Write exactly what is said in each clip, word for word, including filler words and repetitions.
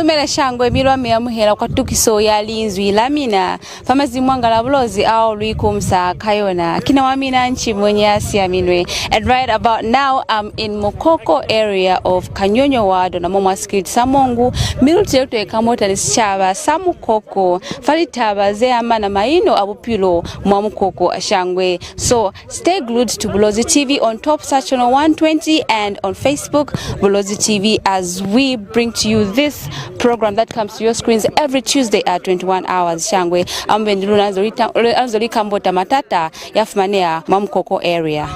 Dumela shangwe, mi lwa mi amuhela kwa tukiso ya linzwi la mina. Fa mazimwanga la Bulozi ao lu ikumusa ka yona. Ki na wa mina Nchimunye ya siaminwe. And right about now, I'm in Mukoko area of Kanyonyo Ward, ona mo mwa sikiliti sa Mongu, mi lu tile lu to ikambota ni sicaba sa Mukoko fa litaba ze amana maino a bupilo mwa Mukoko a shangwe. So, stay glued to Bulozi T V on TopStar channel one twenty and on Facebook, Bulozi T V, as we bring to you this program that comes to your screens every Tuesday at twenty-one hours. Shangwe, amubendi luna anzo lita-, anzo likambota matata ya fumaneha mwa Mukoko area.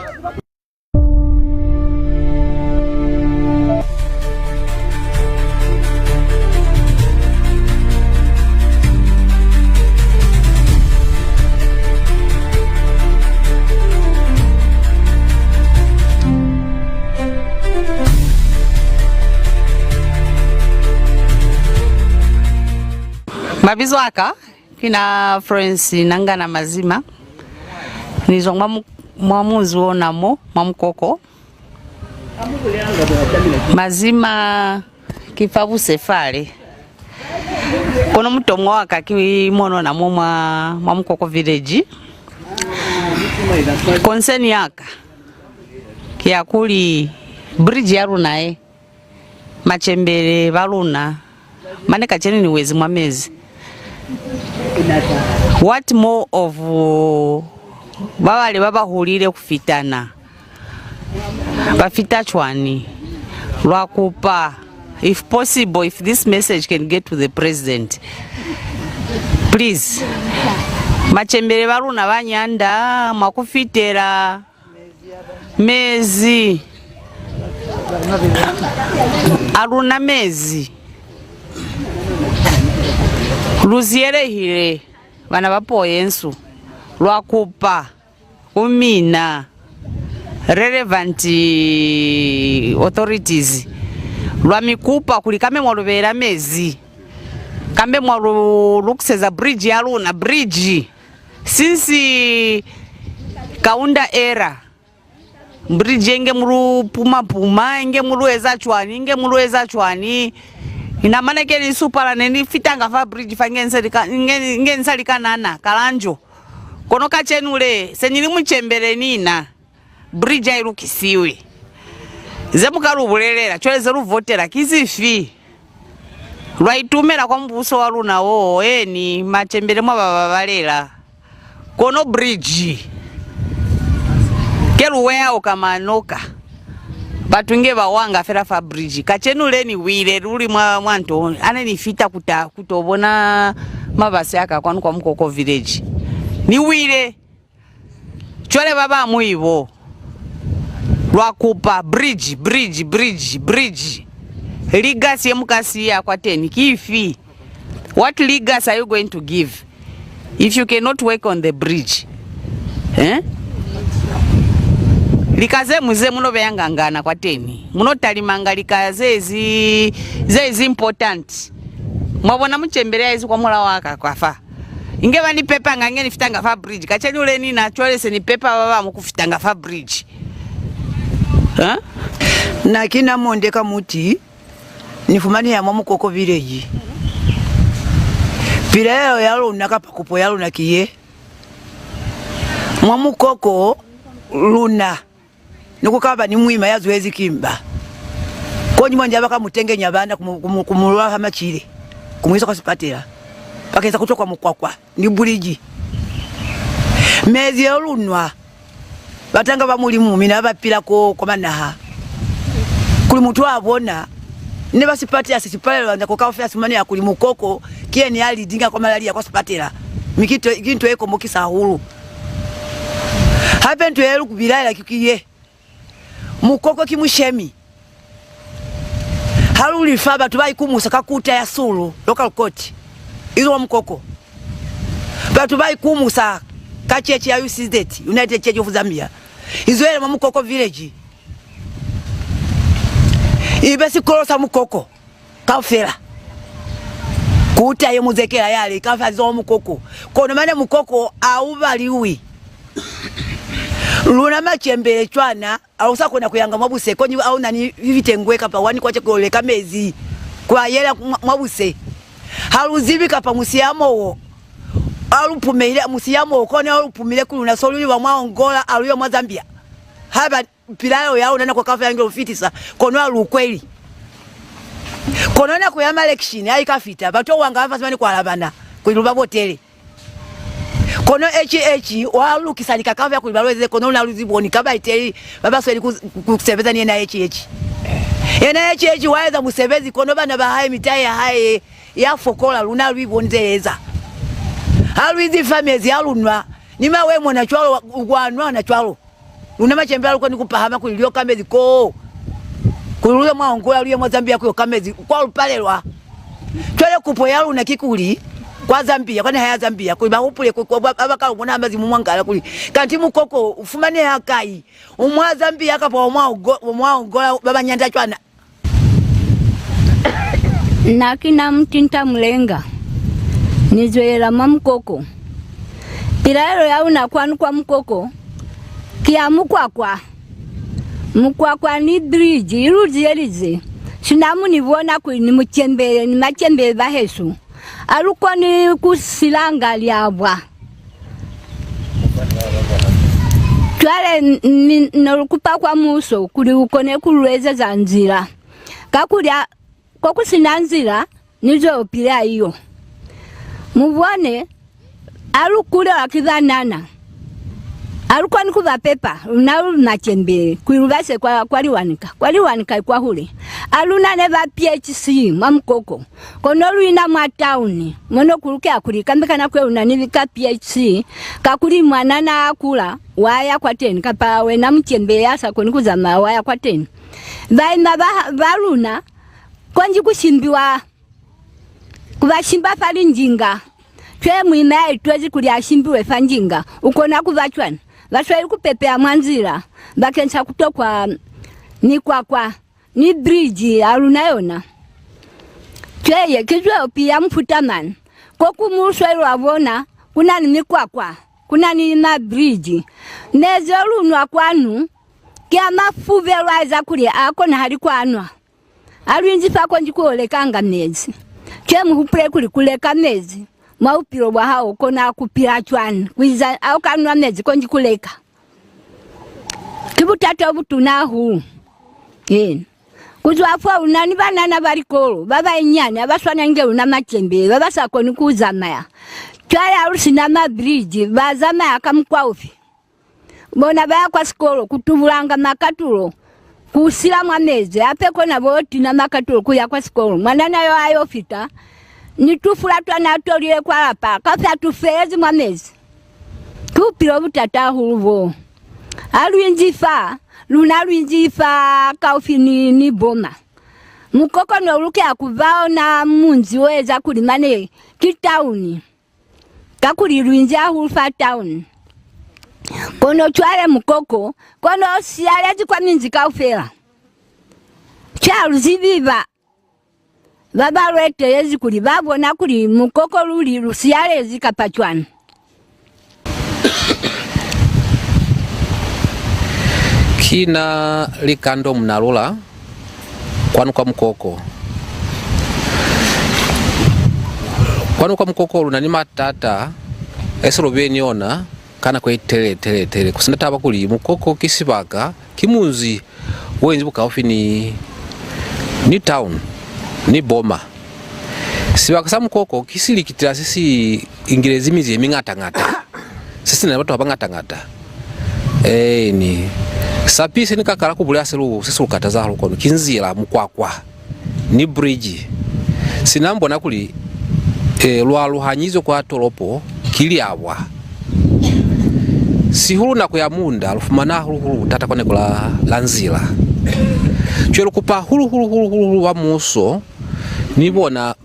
Mabizo a ka ki na Florence Nangana Mazima. Ni zwa mwa mu-, mwa munzi ona mo, mwa Mukoko. Mazima ki fa buse fale. Kono mutomwa wa ka ki monona mo mwa, mwa Mukoko village. Concern ya ka ki ya kuli bridge ya luna ye, macembele ba luna, mane kacenu ni wezi mwa mezi. What more of, uh, ba bale ba ba hulile ku fitana? Ba fita cwani? Lwa kupa, if possible, if this message can get to the president, please. Macembele ba luna ba nyanda mwa ku fitela mezi. A luna mezi. Lu ziyelehile, bana ba puo yensu. Lwa kupa ku mina relevant authorities, lwa mi kupa kuli kambe mwa lu beela mezi, kambe mwa lu lukiseza bridge ya luna, bridge, since Kaunda era. Bridge inge mu lu puma-puma, inge mu lu eza cwani, inge mu lu eza cwani. Na mane ke ni supala ne ni fitanga fa bridge fa nge nse lika, nge, nge nsa lika nana, Kalanjo. Kono kacenu le, se ni li mucembele ni na. Bridge ha i lukisiwi. Ze mu ka lu bulelela, cwale ze lu votela, ki zifi? Lwa itumela kwa mubuso wa luna wo, eni, macembele mwa ba babalela. Kono bridge. Ke lu weauka manoka. Batu nge ba wanga fela fa bridge. Kacenu le ni wile luli mwa, mwa nto, ha ne ni fita kuta, ku to bona mabasi a ka kwanu kwa Mukoko village. Ni wile. Cwale ba ba mwibo, lwa kupa bridge, bridge, bridge, bridge. Legacy ye mu ka siya kwateni ki ifi? What legacy are you going to give if you cannot work on the bridge? Eh? Lika ze mu, ze mu no beyanga ngana kwateni. Mu no talimanga lika ze zi, ze zi important. Mwa bona mucembele ya izi kwa mulaho wa ka kwa fa. Inge ba ni pepanga nge ni fitanga fa bridge. Kacenu le ni na cwale se ni pepa ba bañwi ku fitanga fa bridge. Eh? Na ki na Monde Kamuti, ni fumaneha mwa Mukoko village. Pilaelo ya luna kapa kupo ya luna ki ye. Mwa Mukoko luna ne ku ka ba ni muima ya zwezi ki mba. Konji mwa nja ba ka mu tengenya bana ku mu, ku mu, ku mu lwa fa macile, ku mu isa kwa sipatela, bakeng sa ku tokwa mukwakwa ni buliji. Mezi ao lu nwa, batanga ba Mulimu, mina ba ba pila ko kwa manaha, kuli mutu a bona, ne ba sipatela se si palelwa nako kaufela, si fumaneha kuli Mukoko ki yena ya li dinga kwa malaria kwa sipatela, mi ki nto, ki nto ye komokisa hahulu. Hape nto ye lu ku bilaela ki, ki ye, Mukoko ki mushemi. Ha lu li fa, batu ba ikumusa ka kuta ya Sulu Local Court, izo mwa Mukoko. Batu ba ikumusa ka chechi ya U C Z, United Church of Zambia, izwele mwa Mukoko Village. Ibe sikolo sa Mukoko kaufela. Kuta ye muzekela yale, kaufela zizo mwa Mukoko. Kono mane Mukoko ha u baliwi. Luna macembele cwana, ha u sa kona ku yanga mwa buse, konji ha u na ni fifty ngwe kapa one kwacha ku yo leka mezi. Kwa yela mwa, mwa buse. Ha lu zibi kapa musiyamo wo, ha lu pumehile, musiyamo wo, kone ha lu pumile ku luna, so lu liba mwa Angola, ha lu yo mwa Zambia. Haiba pilaelo ya luna nako kaufela inge lu fitisa, kono ha lu ukweli. Kono nako ya ma election ha i ka fita, batu ba wanga ba fa simani ku alabana, kuli lu ba votele. Kono H H wa lukisa lika kaufela kuli ba lu ezeze, kono luna lu ziboni ka baeteli ba ba sweli ku, ku sebeza ni yena H H. Yena H H wa eza musebezi, kono bana ba hae, mita ya hae ya fokola, luna lu iboni ze eza. Ha lu izi fa mezi a lu nwa, ni mawe mona cwalo, wa, wa nwa ona cwalo. Luna macembe ha lu koni ku pahama kuli lu yo ka mezi koo. Kuli lu ye mwa Angola, lu ye mwa Zambia ku yo ka mezi, kwa lu palelwa. Cwale kupo ya luna ki kuli, kwa Zambia, kwa naha ya Zambia, kuli ba hupule ku, ku, ba, ba ka lu bona ha mazimu mwa ngala kuli, kanti Mukoko u fumaneha kai? U mwa Zambia kapa u mwa Ango-, u mwa Angola, ba ba nyanda cwana. Na ki na Mutinta Mulenga, ni zwelela mwa Mukoko. Pilaelo ya luna kwanu kwa Mukoko ki ya mukwakwa. Mukwakwa ni bridge i lu ziyelize. Sina mu ni bona kuli ni mucembele ni macembele bahesu, ha lu koni ku silanga liabwa. Cwale n-, ni, no lu kupa kwa muuso kuli u kone ku lu ezeza nzila, kakuli a, ko ku si na nzila, ni zwelopili ha i yo. Mu bone, ha lu kulelwa ki banana, ha lu koni ku ba pepa, luna lu macembele, kuli lu ba ise kwa, kwa Liwanika. Kwa Liwanika i kwahule. Ha lu na ni ba P H C mwa Mukoko. Kono lu ina mwa tauni, mo ne ku lukela kuli kambe ka nako ye lu na ni ka P H C, kakuli mwanana a kula, wa ya kwateñi, kapa wena mucembe ya sa koni ku zamaya, wa ya kwateñi. Baima ba, ba luna, konji ku shimbiwa, ku ba shimba fa linjinga. Cwale muima ya itwezi kuli a shimbiwe fa njinga, u kona ku ba cwana. Ba sweli ku pepeha mwa nzila, bakeñisa ku tokwa mikwakwa. Ni bridge ya luna yona. Cwale ye ki zwelopili ya mufuta mañi? Ko ku mu sweli lwa bona, ku na ni mikwakwa, ku na ni ma bridge. Mezi o lu nwa kwanu, ki a mafubelu a eza kuli ha konahali ku a nwa. Ha lu inzi fa konji ku yo lekanga mezi. Cwale mu hupule kuli ku leka mezi mwa bupilo bwa hao, u kona ku pila cwañi? Ku iza ha u ka nwa mezi konji ku leka. Ki butata bo butuna hahulu. Ena. Ku zwa fo, u na ni banana ba likolo ba banyinyani ha ba swana inge luna macembe, ba ba sa koni ku zamaya. Cwale ha lu si na ma bridge, ba zamaya ka mukwa ufi? Bona ba ya kwa sikolo ku tubulanga makatulo, ku sila mwa mezi, hape kona bo tina makatulo ku ya kwa sikolo. Mwanana yo a yo fita, ni tufula twa n'a tolile kwa lapa, kaufela tu felezi mwa mezi. Ki bupilo butata hahulu bo. Ha lu inzi fa, luna lu inzi fa kaufi ni, ni boma. Mukoko no lukela ku ba ona munzi o eza kuli mane ki tauni. Kakuli lu inzi hahulu fa tauni. Kono cwale Mukoko, kono u siyalezi kwa minzi kaufela. Cwale lu zibi ba, ba ba lu etelezi kuli ba bona kuli Mukoko luli lu siyalezi kapa cwañi. Ki na Likando Munalula, kwanu kwa Mukoko. Kwanu kwa Mukoko lu na ni matata e se lu bile ni ona ka nako ye telele, telele, telele. Ku si na taba kuli Mukoko ki sibaka, ki munzi wo inzi bukaufi ni, ni town, ni boma. Sibaka sa Mukoko ki silikitila se si ingilezi minzi ye miñata-ñata, se si na ni batu ba bañata-ñata. Eeni. Sa pili se ni ka kala ku bulela se lu, se si lu kataza hahulu kono ki nzila, mukwakwa, ni bridge. Sina mu bona kuli, eh, lwa luhanyizwe kwa tolopo ki liabwa. Sihulu nako ya munda lu fumana hahulu-hulu butata kwa neko la, la nzila. Cwale lu kupa hahulu-hulu, hahulu-hulu ba muuso ni bona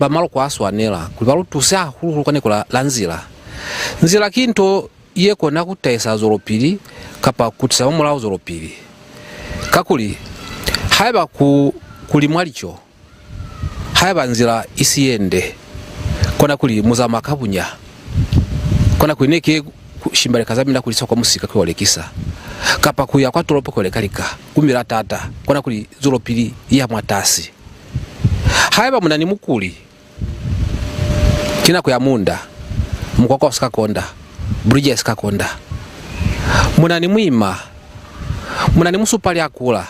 ba maloko a swanela kuli ba lu tuse hahulu-hulu kwa neko la, la nzila. Nzila ki nto ye kona ku tahisa zwelopili kapa ku tisa mwa mulao zwelopili. Kakuli, haiba ku, ku limwa lico, haiba nzila i si ye nde, kona kuli mu zamaya ka bunya, kona kuli ne ke ku shimba lika za mina ku li isa kwa musika ku yo lekisa, kapa ku ya kwa tolopo ku yo leka lika, ku mila taata, kona kuli zwelopili i ya mwatasi. Haiba mu na ni mukuli, ki nako ya munda, mukwakwa u si ka konda, bridge i si ka konda. Mu na ni muima, mu na ni musupali a kula,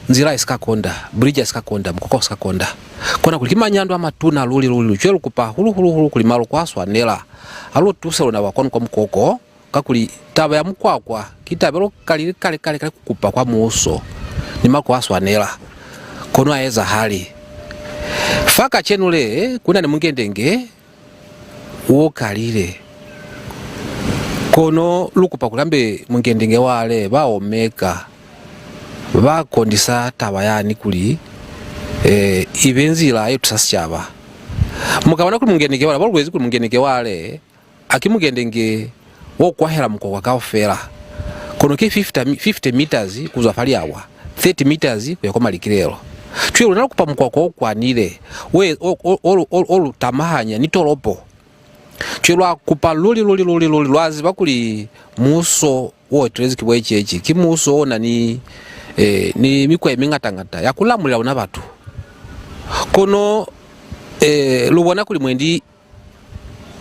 nzila i si ka konda, bridge i si ka konda, mukwakwa u si ka konda. Kona kuli ki manyando a matuna luli, luli, luli. Cwale lu kupa hahulu, hulu, hulu kuli maloko a swanela a lu tuse luna ba kwanu kwa mukoko, kakuli taba ya mukwakwa ki taba ye lu kalile kale, kale, kale ku kupa kwa muuso ni maloko a swanela, kono ha i ezahali. Fa kacenu le, ku na ni mungendenge wo kalile. Kono lu kupa kuli ambe mungendenge wale ba o meka, ba kondisa taba yani kuli, eh, i be nzila ye tusa sicaba. Mu ka bona kuli mungendenge wale, ba lu bulezi kuli mungendenge wale ha ki mungendenge wo kwahela mukwakwa kaufela, kono ki fifty mi-, fifty meters ku zwa fa liabwa, thirty meters ku ya kwa malikilelo. Cwale luna lu kupa mukwakwa o kwanile, we, o, o, o, o, o lu tamahanya ni tolopo. Cwale lwa kupa luli, luli, luli, luli, lwa ziba kuli muuso wo etelezi ki bo eci, eci, ki muuso o na ni, eh, ni mikwa ye miñata-ñata ya ku lamulela luna batu. Kono, eh, lu bona kuli mwendi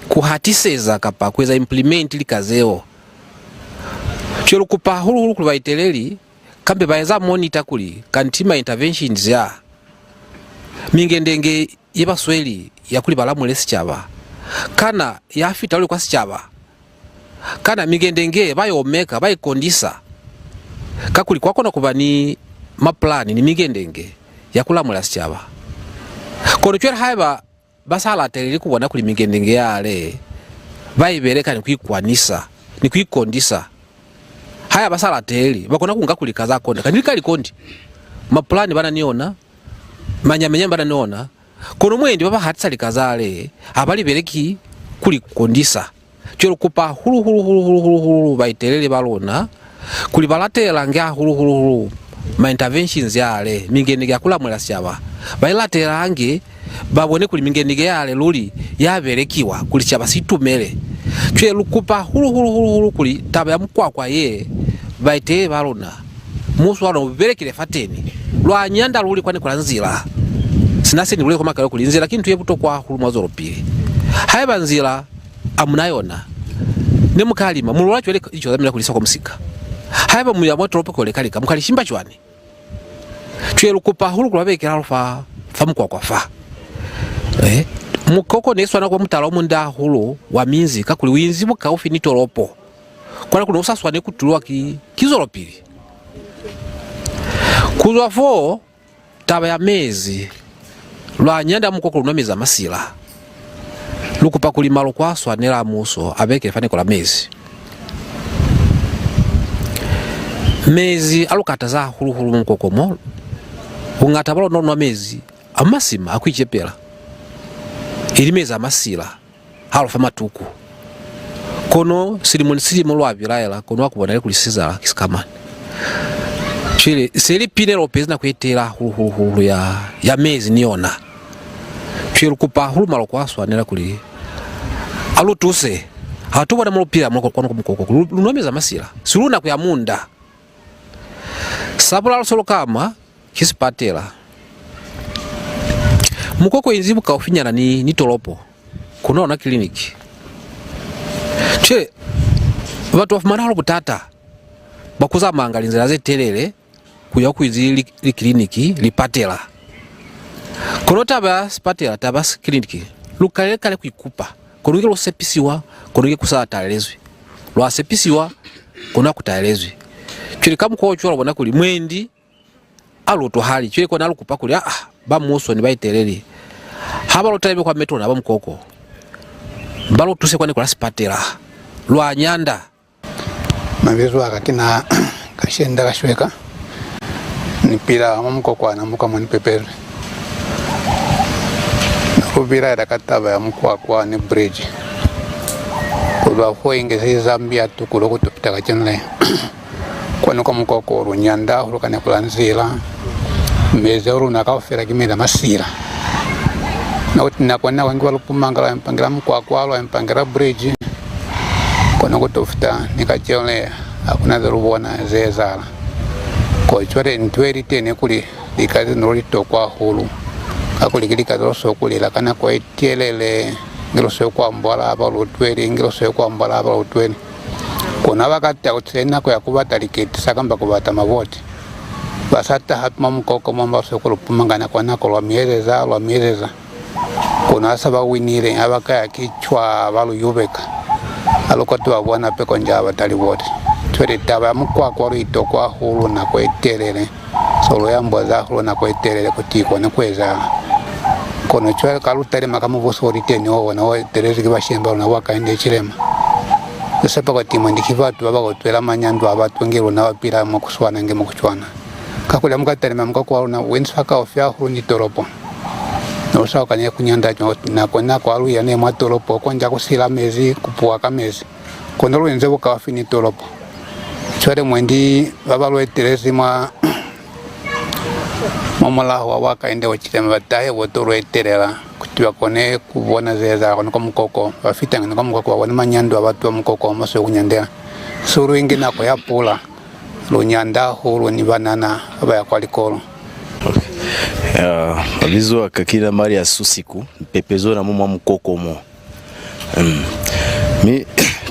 ku hatiseza kapa ku eza implement lika zeo. Cwale lu kupa hahulu-hulu kuli baeteleli kambe ba eza monitor kuli kanti ma interventions a mingendenge ye ba sweli ya kuli ba lamule sicaba, kana ya fita luli kwa sicaba, kana mingendenge ba yo meka, ba i kondisa, kakuli kwa kona ku ba ni mapulani ni mingendenge ya ku lamula sicaba. Kono cwale haiba ba sa lateleli ku bona kuli mingendenge yale ba i beleka ni ku i kwanisa, ni ku i kondisa. Haiba ba sa lateleli, ba kona ku nga kuli ka za konda. Kanti lika li kondi. Mapulani ba na ni ona, manyamanyama ba na ni ona. Kono mwendi ba ba hatisa lika zale, ha ba li beleki ku li kondisa. Cwale lu kupa hahulu, hulu, hulu, hulu, hulu, hulu baeteleli ba luna kuli ba latelelange hahulu, hulu, hulu ma interventions yale, mingenike ya ku lamulela sicaba. Ba i latelelange, ba bone kuli mingenike yale luli ya belekiwa kuli sicaba si itumele. Cwale lu kupa hahulu, hulu, hulu, hulu kuli taba ya mukwakwa ye, baeteleli ba luna, muuso wa luna u belekile fateni. Lwa nyanda luli kwa neku la nzila. Sina se ni bulele kwa makalelo kuli nzila ki nto ye butokwa hahulu mwa zwelopili. Haiba nzila ha mu na yona, ne mu ka lima, mu lola cwale lico za mina ku li isa kwa musika. Haiba mu ya mwa tolopo ku yo leka-leka, mu ka li shimba cwañi? Cwale lu kupa hahulu kuli ba belekele hahulu fa, fa mukwakwa fa. Eh, mukoko ne swana kuba mutala o munde hahulu wa minzi, kakuli u inzi bukaufi ni tolopo. Kona kuli u sa swaneli ku tulwa ki, ki zwelopili. Ku zwa fo, taba ya mezi, lwa nyanda mukoko lu nwa mezi a masila. Lu kupa kuli maloko a swanela a muuso a belekele fa neku la mezi. Mezi a lu kataza hahulu-hulu mwa mukoko mo. Buñata bwa luna lu nwa mezi a masima a ku icepela, ili mezi a masila. Ha lu fa matuku. Kono silimo ni silimo lwa bilaela, kono ha ku bonahali kuli si ezala ki sikamañi. Cwale, se li pile lu pezi nako ye telele hahulu-hulu-hulu ya, ya mezi ni yona. Cwale lu kupa hahulu maloko a swanela kuli a lu tuse. Ha lu to bona mo lu pila mo kwanu kwa mukoko, lu, lu nwa mezi a masila. Si lu nako ya munda. Sa bulalu se lu ka ama ki sipatela. Mukoko u inzi bukaufinyana ni, ni tolopo. Ku na ona kiliniki. Cwale, batu ba fumana hahulu butata bwa ku zamaanga linzila ze telele ku ya ku inzi li, likiliniki, lipatela. Kono taba ya sipatela, taba ya kiliniki, lu kalile kale ku i kupa. Kono inge lu sepisiwa, kono inge ku sa talelezwi. Lwa sepisiwa, kono ha ku talelezwi. Cwale ka mukwa o cwalo, lwa bona kuli mwendi ha lu utwahali. Cwale kona lu kupa kuli, aa, ba muuso ni baeteleli, ha ba lu talime kwa metona ba mukoko, ba lu tuse kwa neku la sipatela. Lwa nyanda. Mabizo a ka ki na Kashenda Kashweka. Ni pila mwa mukokwana mo ka mo ni pepezwi. Ne lu bilaela ka taba ya mukwakwa ni bridge. Ku zwa fo inge se Zambia tukulo ku to fita kacenu le. Kwanu kwa mukoko lu nyanda hahulu ka neku la nzila. Mezi a luna kaufela ki mezi a masila. Na kuti nako ni nako inge ba lu pumanga, lwa mpangela mukwakwa, lwa mpangela bridge. Kono ku to fita ni kacenu le, ha ku na ze lu bona ze ezahala. Ko cwale nto ye li teni kuli lika ze ne lu li tokwa hahulu Kakuli ki lika ze lu sweli ku lila ka nako ye telele, inge lu sweli ku ambola ba lu utweli, inge lu sweli ku ambola ba lu utweli. Kono ha ba ka taha ku tile nako ya ku bata liketisa kamba ku bata mavoti, ba sa taha hape mwa mukoko mo, ba sweli ku lu pumangana kwa nako, lwa mi ezeza, lwa mi ezeza. Kono ha se ba winile, ha ba ka ya ki cwa ba lu yubeka. Ha lu ka to ba bona hape konji ha ba bata livoti. Cwale taba ya mukwakwa lu i tokwa hahulu nako ye telele. So lu i amboza hahulu nako ye telele kuti i kone ku ezahala. Kono cwale ka lu talima ka mubuso o li teñi, o ona o etelezwi ki bashemi ba luna bo Hakainde Hichilema, lu sepa kuti mwendi ki batu ba ba utwela manyando a batu inge luna ba pila mwa ku swana inge mwa ku cwana. Kakuli ha mu ka talima mukwakwa wa luna, u inzi fakaufi hahulu ni tolopo. Ne lu sa koni ku nyanda cwalo, nako ni nako ha lu ya ne mwa tolopo, konji ku sila mezi, ku puwa ka mezi. Kono lu inzi bukaufi ni tolopo. Cwale mwendi ba ba lu etelezi mwa, mwa mulaho wa bo Hakainde Hichilema ba tahe bo to lu etelela, kuti ba kone ku bona ze ezahala kwanu kwa mukoko, ba fitange ni kwa mukoko, ba bone manyando a batu ba mukoko mo sweli ku nyandela. So lu inge nako ya pula, lu nyanda hahulu ni banana ba ba ya kwa likolo. Okay. Uh, mabizo a ka ki na Marius Susiku, ni pepezwi ona mo mwa mukoko mo. Mm. Mi,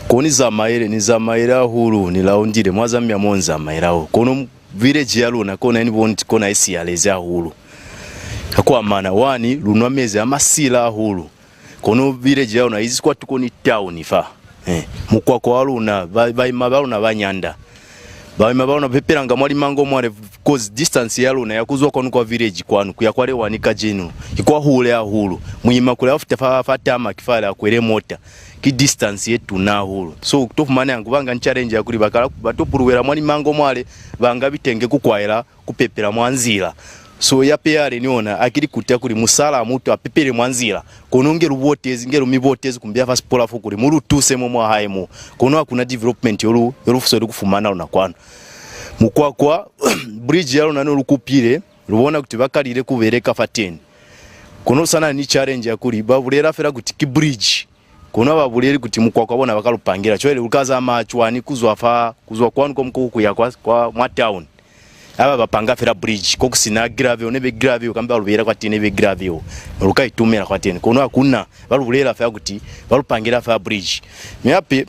ko ni zamaile, ni zamaile hahulu, ni laundile, mwa Zambia mo ni zamaile hahulu. Kono village ya luna, kona ni boni, kona i siyalezi hahulu. Ka ku amana, wani, lu nwa mezi a masila hahulu. Kono village ya luna i inzi kwatuko ni town fa. Eh, mukwakwa wa luna, ba, baima ba luna ba nyanda. Baima ba luna ba pepelanga mwa limango mwale, cause distance ya luna ya ku zwa kwanu kwa village kwanu ku ya kwa Lewanika kacenu ki kwa hule hahulu. Muima kuli ha fita fa, fa tarmac fale a kwele mota, ki distance ye tuna hahulu. So, ku to fumaneha ku banga ni challenge ya kuli ba kala, ba to puluwela mwa limango mwale, ba nga bitenge ku kwaela ku pepela mwa nzila. So ya pehale ni ona, a ki likuta kuli musala mutu a pepele mwa nzila. Kono nge lu botezi, nge lu mi botezi kumbi ya fa sipola fo kuli mu lu tuse mo mwa hae mo. Kono ha ku na development yo lu, yo lu sweli ku fumana luna kwanu. Mukwakwa, bridge ya luna ne lu kupile, lu bona kuti ba kalile ku beleka fateni. Kono lu sa na ni challenge ya kuli ba bulela fela kuti ki bridge. Kono ha ba buleli kuti mukwakwa bona ba ka lu pangela. Cwale lu ka zamaya cwañi ku zwa fa, ku zwa kwanu kwa mukoko ku ya kwa, kwa mwa town? Ha ba, ba panga fela bridge, ko ku si na gravel, ne be gravel, kambe ba lu beela kwateni ne be gravel. Ne lu ka itumela kwateni. Kono ha ku na, ba lu bulela fela kuti ba lu pangela fela bridge. Mi hape,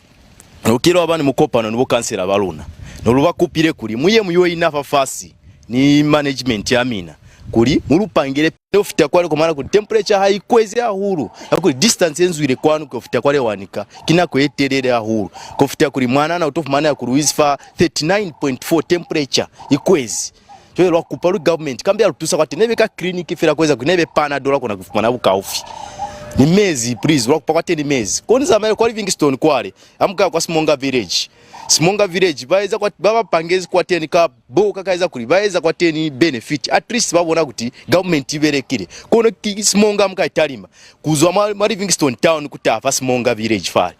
lu kile lwa ba ni mukopano ni bo kansela ba luna. Ne lu ba kupile kuli mu ye mu yo ina fafasi ni management ya mina, kuli mu lu pangele pili ku fita kwale, ku mona kuli temperature ha i kwezi hahulu, kakuli distance ye nzwile kwanu ku yo fita kwa Lewanika ki nako ye telele hahulu, ku fita kuli mwanana u to fumaneha kuli u inzi fa thirty-nine point four, temperature i kwezi. Cwale lwa kupa luli government kambe ya lu tusa kwateni, ne be ka clinic fela, ku eza kuli ne be Panadol kona ku fumana bukaufi. Ni mezi, please, lwa kupa kwateni mezi. Ko ni zamaile kwa Livingstone kwale, ha mu ka ya kwa Simonga Village. Simonga Village, ba eza kwa, ba ba pangezi kwateni ka bo ka, ka eza kuli ba eza kwateni benefit. At least ba bona kuti government i belekile. Kono ki Simonga mu ka italima. Ku zwa mwa, mwa Livingstone Town ku taha fa Simonga Village fale,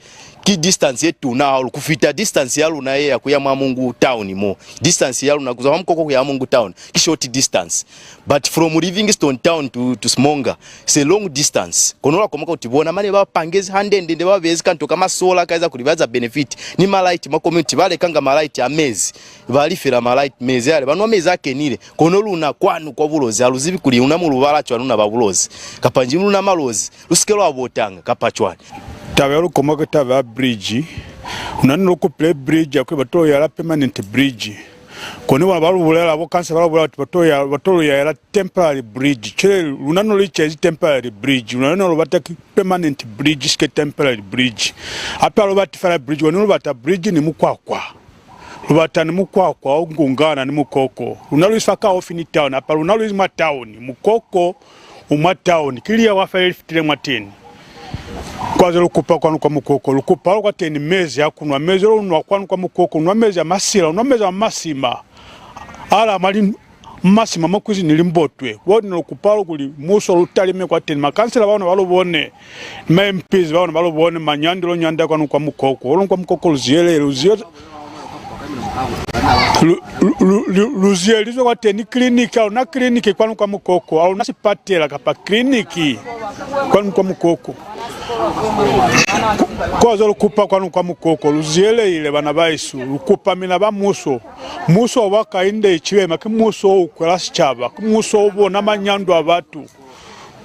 ki distance ye tuna hahulu ku fita distance ya luna ye ya ku ya mwa Mongu Town mo. Distance ya luna ku zwa mwa Mukoko ku ya mwa Mongu Town ki short distance. But from Livingstone Town to, to Simonga, it's a long distance. Kono lwa komoka kuti bona mane ba pangezi hande-nde-nde, ba bezi kanto ka masola ka eza kuli ba eza benefit ni ma light mwa community, ba lekanga ma light a mezi, ba lifela ma light mezi ale, ba nwa mezi a kenile. Kono luna kwanu kwa Bulozi, ha lu zibi kuli luna mu lubala cwañi luna ba Bulozi, kapa nji luna Malozi, lu si ke lwa botanga, kapa cwañi. Taba ya lu komoka ki taba ya bridge. Luna ne lu kupile bridge ya kuli ba to lu yala permanent bridge. Kono bona ba lu bulela, bo kansela ba lu bulela kuti ba to ya, ba to lu yahela temporary bridge. Cwale luna ne lu icaezi temporary bridge, luna ne lu bata ki permanent bridge, sike temporary bridge. Hape ha lu bati fela bridge, luna lu bata bridge ni mukwakwa. Lu bata ni mukwakwa o ngungana ni Mukoko. Luna lu inzi fa kaufi ni town, hape luna lu inzi mwa town. Mukoko u mwa town. Ki liyawa fela le li fitile mwateni. Kwa ze lu kupa kwanu kwa Mukoko, lu kupa kwateni mezi a ku nwa, mezi a lu nwa kwanu kwa Mukoko, u nwa mezi a masila, u nwa mezi a masima. Ala mwa li-, masima mo ku inzi ni limbotwe. Bo ne lu kupa kuli muso lu talime kwateni, makansela ba ona ba lu bone, ni ma M Ps ba ona ba lu bone, manyando lo nyanda kwanu kwa Mukoko, olon kwa Mukoko lu ziyele, lu ziye-, lu, lu, lu, lu, lu ziyelizwe kwateni kiliniki, ha lu na kiliniki kwanu kwa Mukoko, ha lu na sipatela kapa kiliniki kwanu kwa Mukoko. Kwa ze lu kupa kwanu kwa Mukoko, lu ziyelehile bana bahesu, lu kupa mina ba muso. Muso wa bo Hakainde Hichilema ki muso o ukwela sicaba, ki muso o bona manyando a batu.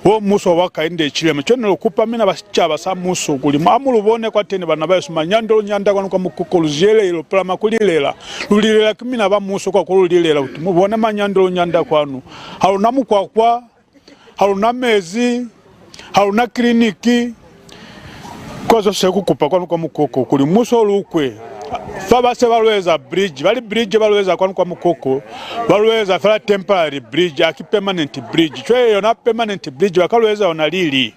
Wo muso wa kainde cilema. Cwene lu kupa mina ba sicaba sa muso kuli, ha mu lu bone kwateni bana bahesu, manyando lu nyanda kwanu kwa Mukoko, lu ziyele, lu palama ku lilela. Lu lilela ki mina ba muso kwa ku lu lilela, kuti mu bone manyando lu nyanda kwanu. Ha lu na mukwakwa, ha lu na mezi, ha lu na kiliniki. Kwa zo se ku kupa kwanu kwa Mukoko kuli muso lu kwe. Fa ba se ba lu eza bridge, ba li bridge ba lu eza kwanu kwa Mukoko, ba lu eza fela temporary bridge, haki permanent bridge. Cwale yona permanent bridge ba ka lu eza yona lili?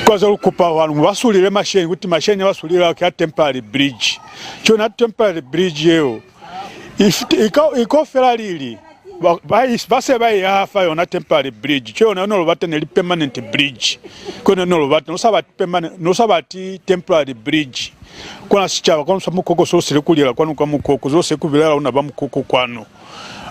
Kwa zo lu kupa kwanu, ba sulile masheni, kuti masheni ba sulile ki a temporary bridge. Cwale yona temporary bridge yeo, i fiti-, i ka, i ko fela lili? Ba, ba, ba se ba i yaha fa yona temporary bridge. Cwale yona ne lu bata ne li permanent bridge. Kono ne lu bata, ne lu sa bati permanent, ne lu sa bati temporary bridge. Kona sicaba, kwanu sa Mukoko so sili ku lilela kwanu kwa Mukoko, zo se ku bilaela luna ba Mukoko kwanu.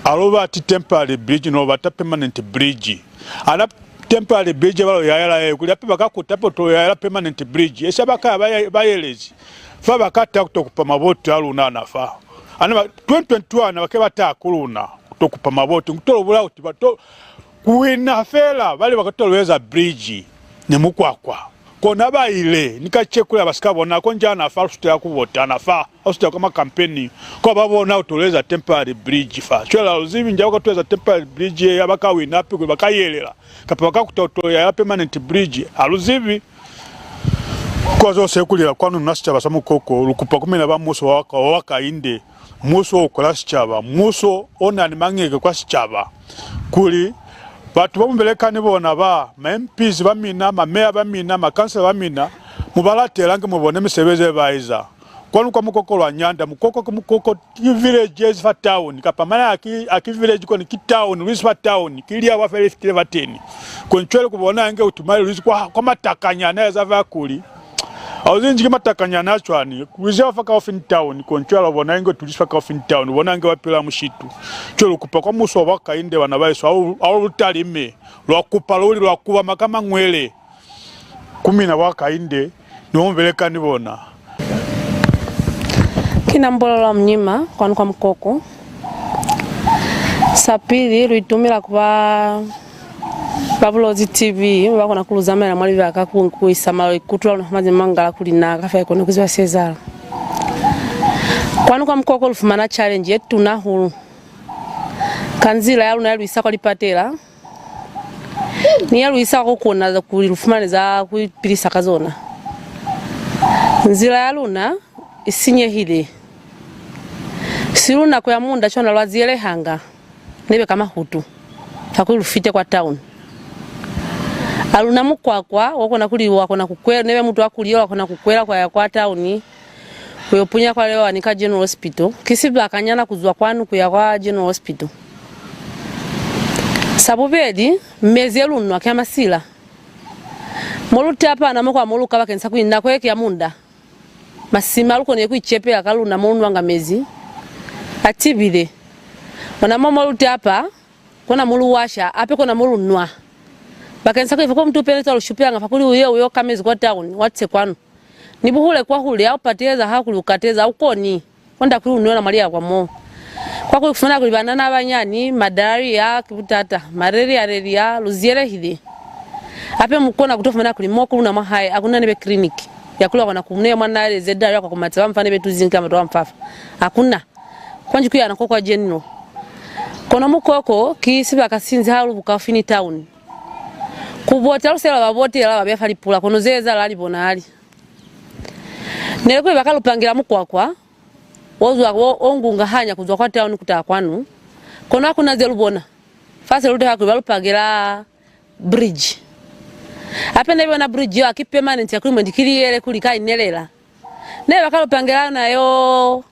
Ha lu bati temporary bridge, ne lu bata permanent bridge. Ana temporary bridge ba lu yahela ye, kuli hape ba ka kuta hape to yahela permanent bridge. Esi ba ka ba, ba yelezi. Fa ba ka ta ku to kupa maboti a luna ana fa. Ana ba, twenty twenty-one ba ke ba ta ku luna, ku to kupa maboti. Ku to lu bulaya kuti ba to, ku wina fela, ba li ba ka to lu eza bridge ni mukwakwa. Kona ba ile, ni kacenu kuli ha ba si ka bona, konji ana fa, lu sutela ku vota, ana fa, lu sutela kwa makampeni, kwa ba bona ku to lu eza temporary bridge fa. Cwale ha lu zibi nji ha ba ka to eza temporary bridge ye, ha ba ka wina hape kuli ba ka yelela, kapa ba ka kuta ku to yahela permanent bridge, ha lu zibi. Kwa zo se ku lilela kwanu na sicaba sa Mukoko, lu kupa ku mina ba muso wa ka, wa kainde, muso o kwela sicaba, muso o na ni mañeke kwa sicaba, kuli batu ba mu beleka ni bona ba, ma M Ps ba mina, mameya ba mina, makansela ba mina, mu ba latelange, mu bone misebezi ye ba eza. Kwanu kwa Mukoko lwa nyanda, Mukoko ki Mukoko, ki villages fa town, kapa mane haki, haki village kono ki town, lu isi fa town, ki liawa fela li fitile fateni. Kono cwale ku bona inge u tumale lu isi kwa, kwa matakanyana a eza fa kuli. Ha u zibi nji ki matakanyana a cwani, ku isi fa kaufi ni town, kono cwale u bona inge tu isi fa kaufi ni town, u bona inge ba pila mushitu. Cwale lu kupa kwa muso wa ba kainde bana bahesu, ha u, ha u lu talime, lwa kupa luli, lwa kubama ka mañwele. Ku mina ba kainde, ni ba mu beleka ni bona. Ki na Mbololo wa Munyima, kwanu kwa Mukoko. Sa pili, lu itumela ku ba, ba Bulozi T V, ba kona ku lu zamaela mwa libaka ku, ku isa maikutlo a luna fa mazimangala kuli na ka fa ikone ku ziba se ezahala. Kwanu kwa Mukoko lu fumana challenge ye tuna hahulu. Ka nzila ya luna ya lu isa kwa lipatela, ni ya lu isa ko kona za kuli lu fumane za ku ipilisa ka zona. Nzila ya luna i sinyehile. Si luna ku ya munda cwana lwa ziyelehanga, nebe ka mahutu, fa kuli lu fite kwa town. Ha lu na mukwakwa wa kona kuli wa kona ku kwela, nebe mutu wa kuli yo wa kona ku kwela kwa ya kwa town, ku yo punya kwa Lewa ni ka General Hospital, ki sibakanyana ku zwa kwanu ku ya kwa General Hospital. Sa bubeli, mezi e lu nwa ki a masila. Mo lu tapa na mo kwa mo lu ka bakeñisa kuli nako ye ki ya munda. Masima ha lu koni ku icepela ka luna mo lu nwanga mezi a tibile. Ona mo, mo lu tapa, kona mo lu washa, hape kona mo lu nwa. Bakeñisa kuli fa ko mutu u peneza lu shupelanga fa kuli u ye, u yo ka mezi kwa town, wa tise kwanu. Ni buhule kwahule, ha u pateza ha kuli u kateza, ha u koni. Kwand'a kuli u nwela mwa liakwa mo. Kwa kuli ku fumana kuli banana ba banyani, malaria ki butata, malaria, malaria, lu ziyelehile. Hape mu kona ku to fumana kuli mo ku luna mwa hae ha ku na nebe kiliniki ya kuli wa kona ku neya mwana a leze dali ya kwa ku mata, ba mu fa nebe tuzingi kamba to ba mu fa fa. Ha ku na. Konji ku ya na ko kwa General. Kono Mukoko ki sibaka sinzi ha lu bukaufi ni town. Ku bota lu sela ba botela ba beya fa lipula, kono ze ezahala ha li bonahali. Ne li kuli ba ka lu pangela mukwakwa o zwa, o, o ngungahanya ku zwa kwa town ku taha kwanu, kono ha ku na ze lu bona. Fa se lu teha kuli ba lu pangela bridge. Hape ne bona bridge yeo ha ki permanent, ya kuli mwendi ki liyele kuli ka inelela. Ne ba ka lu pangela yona yo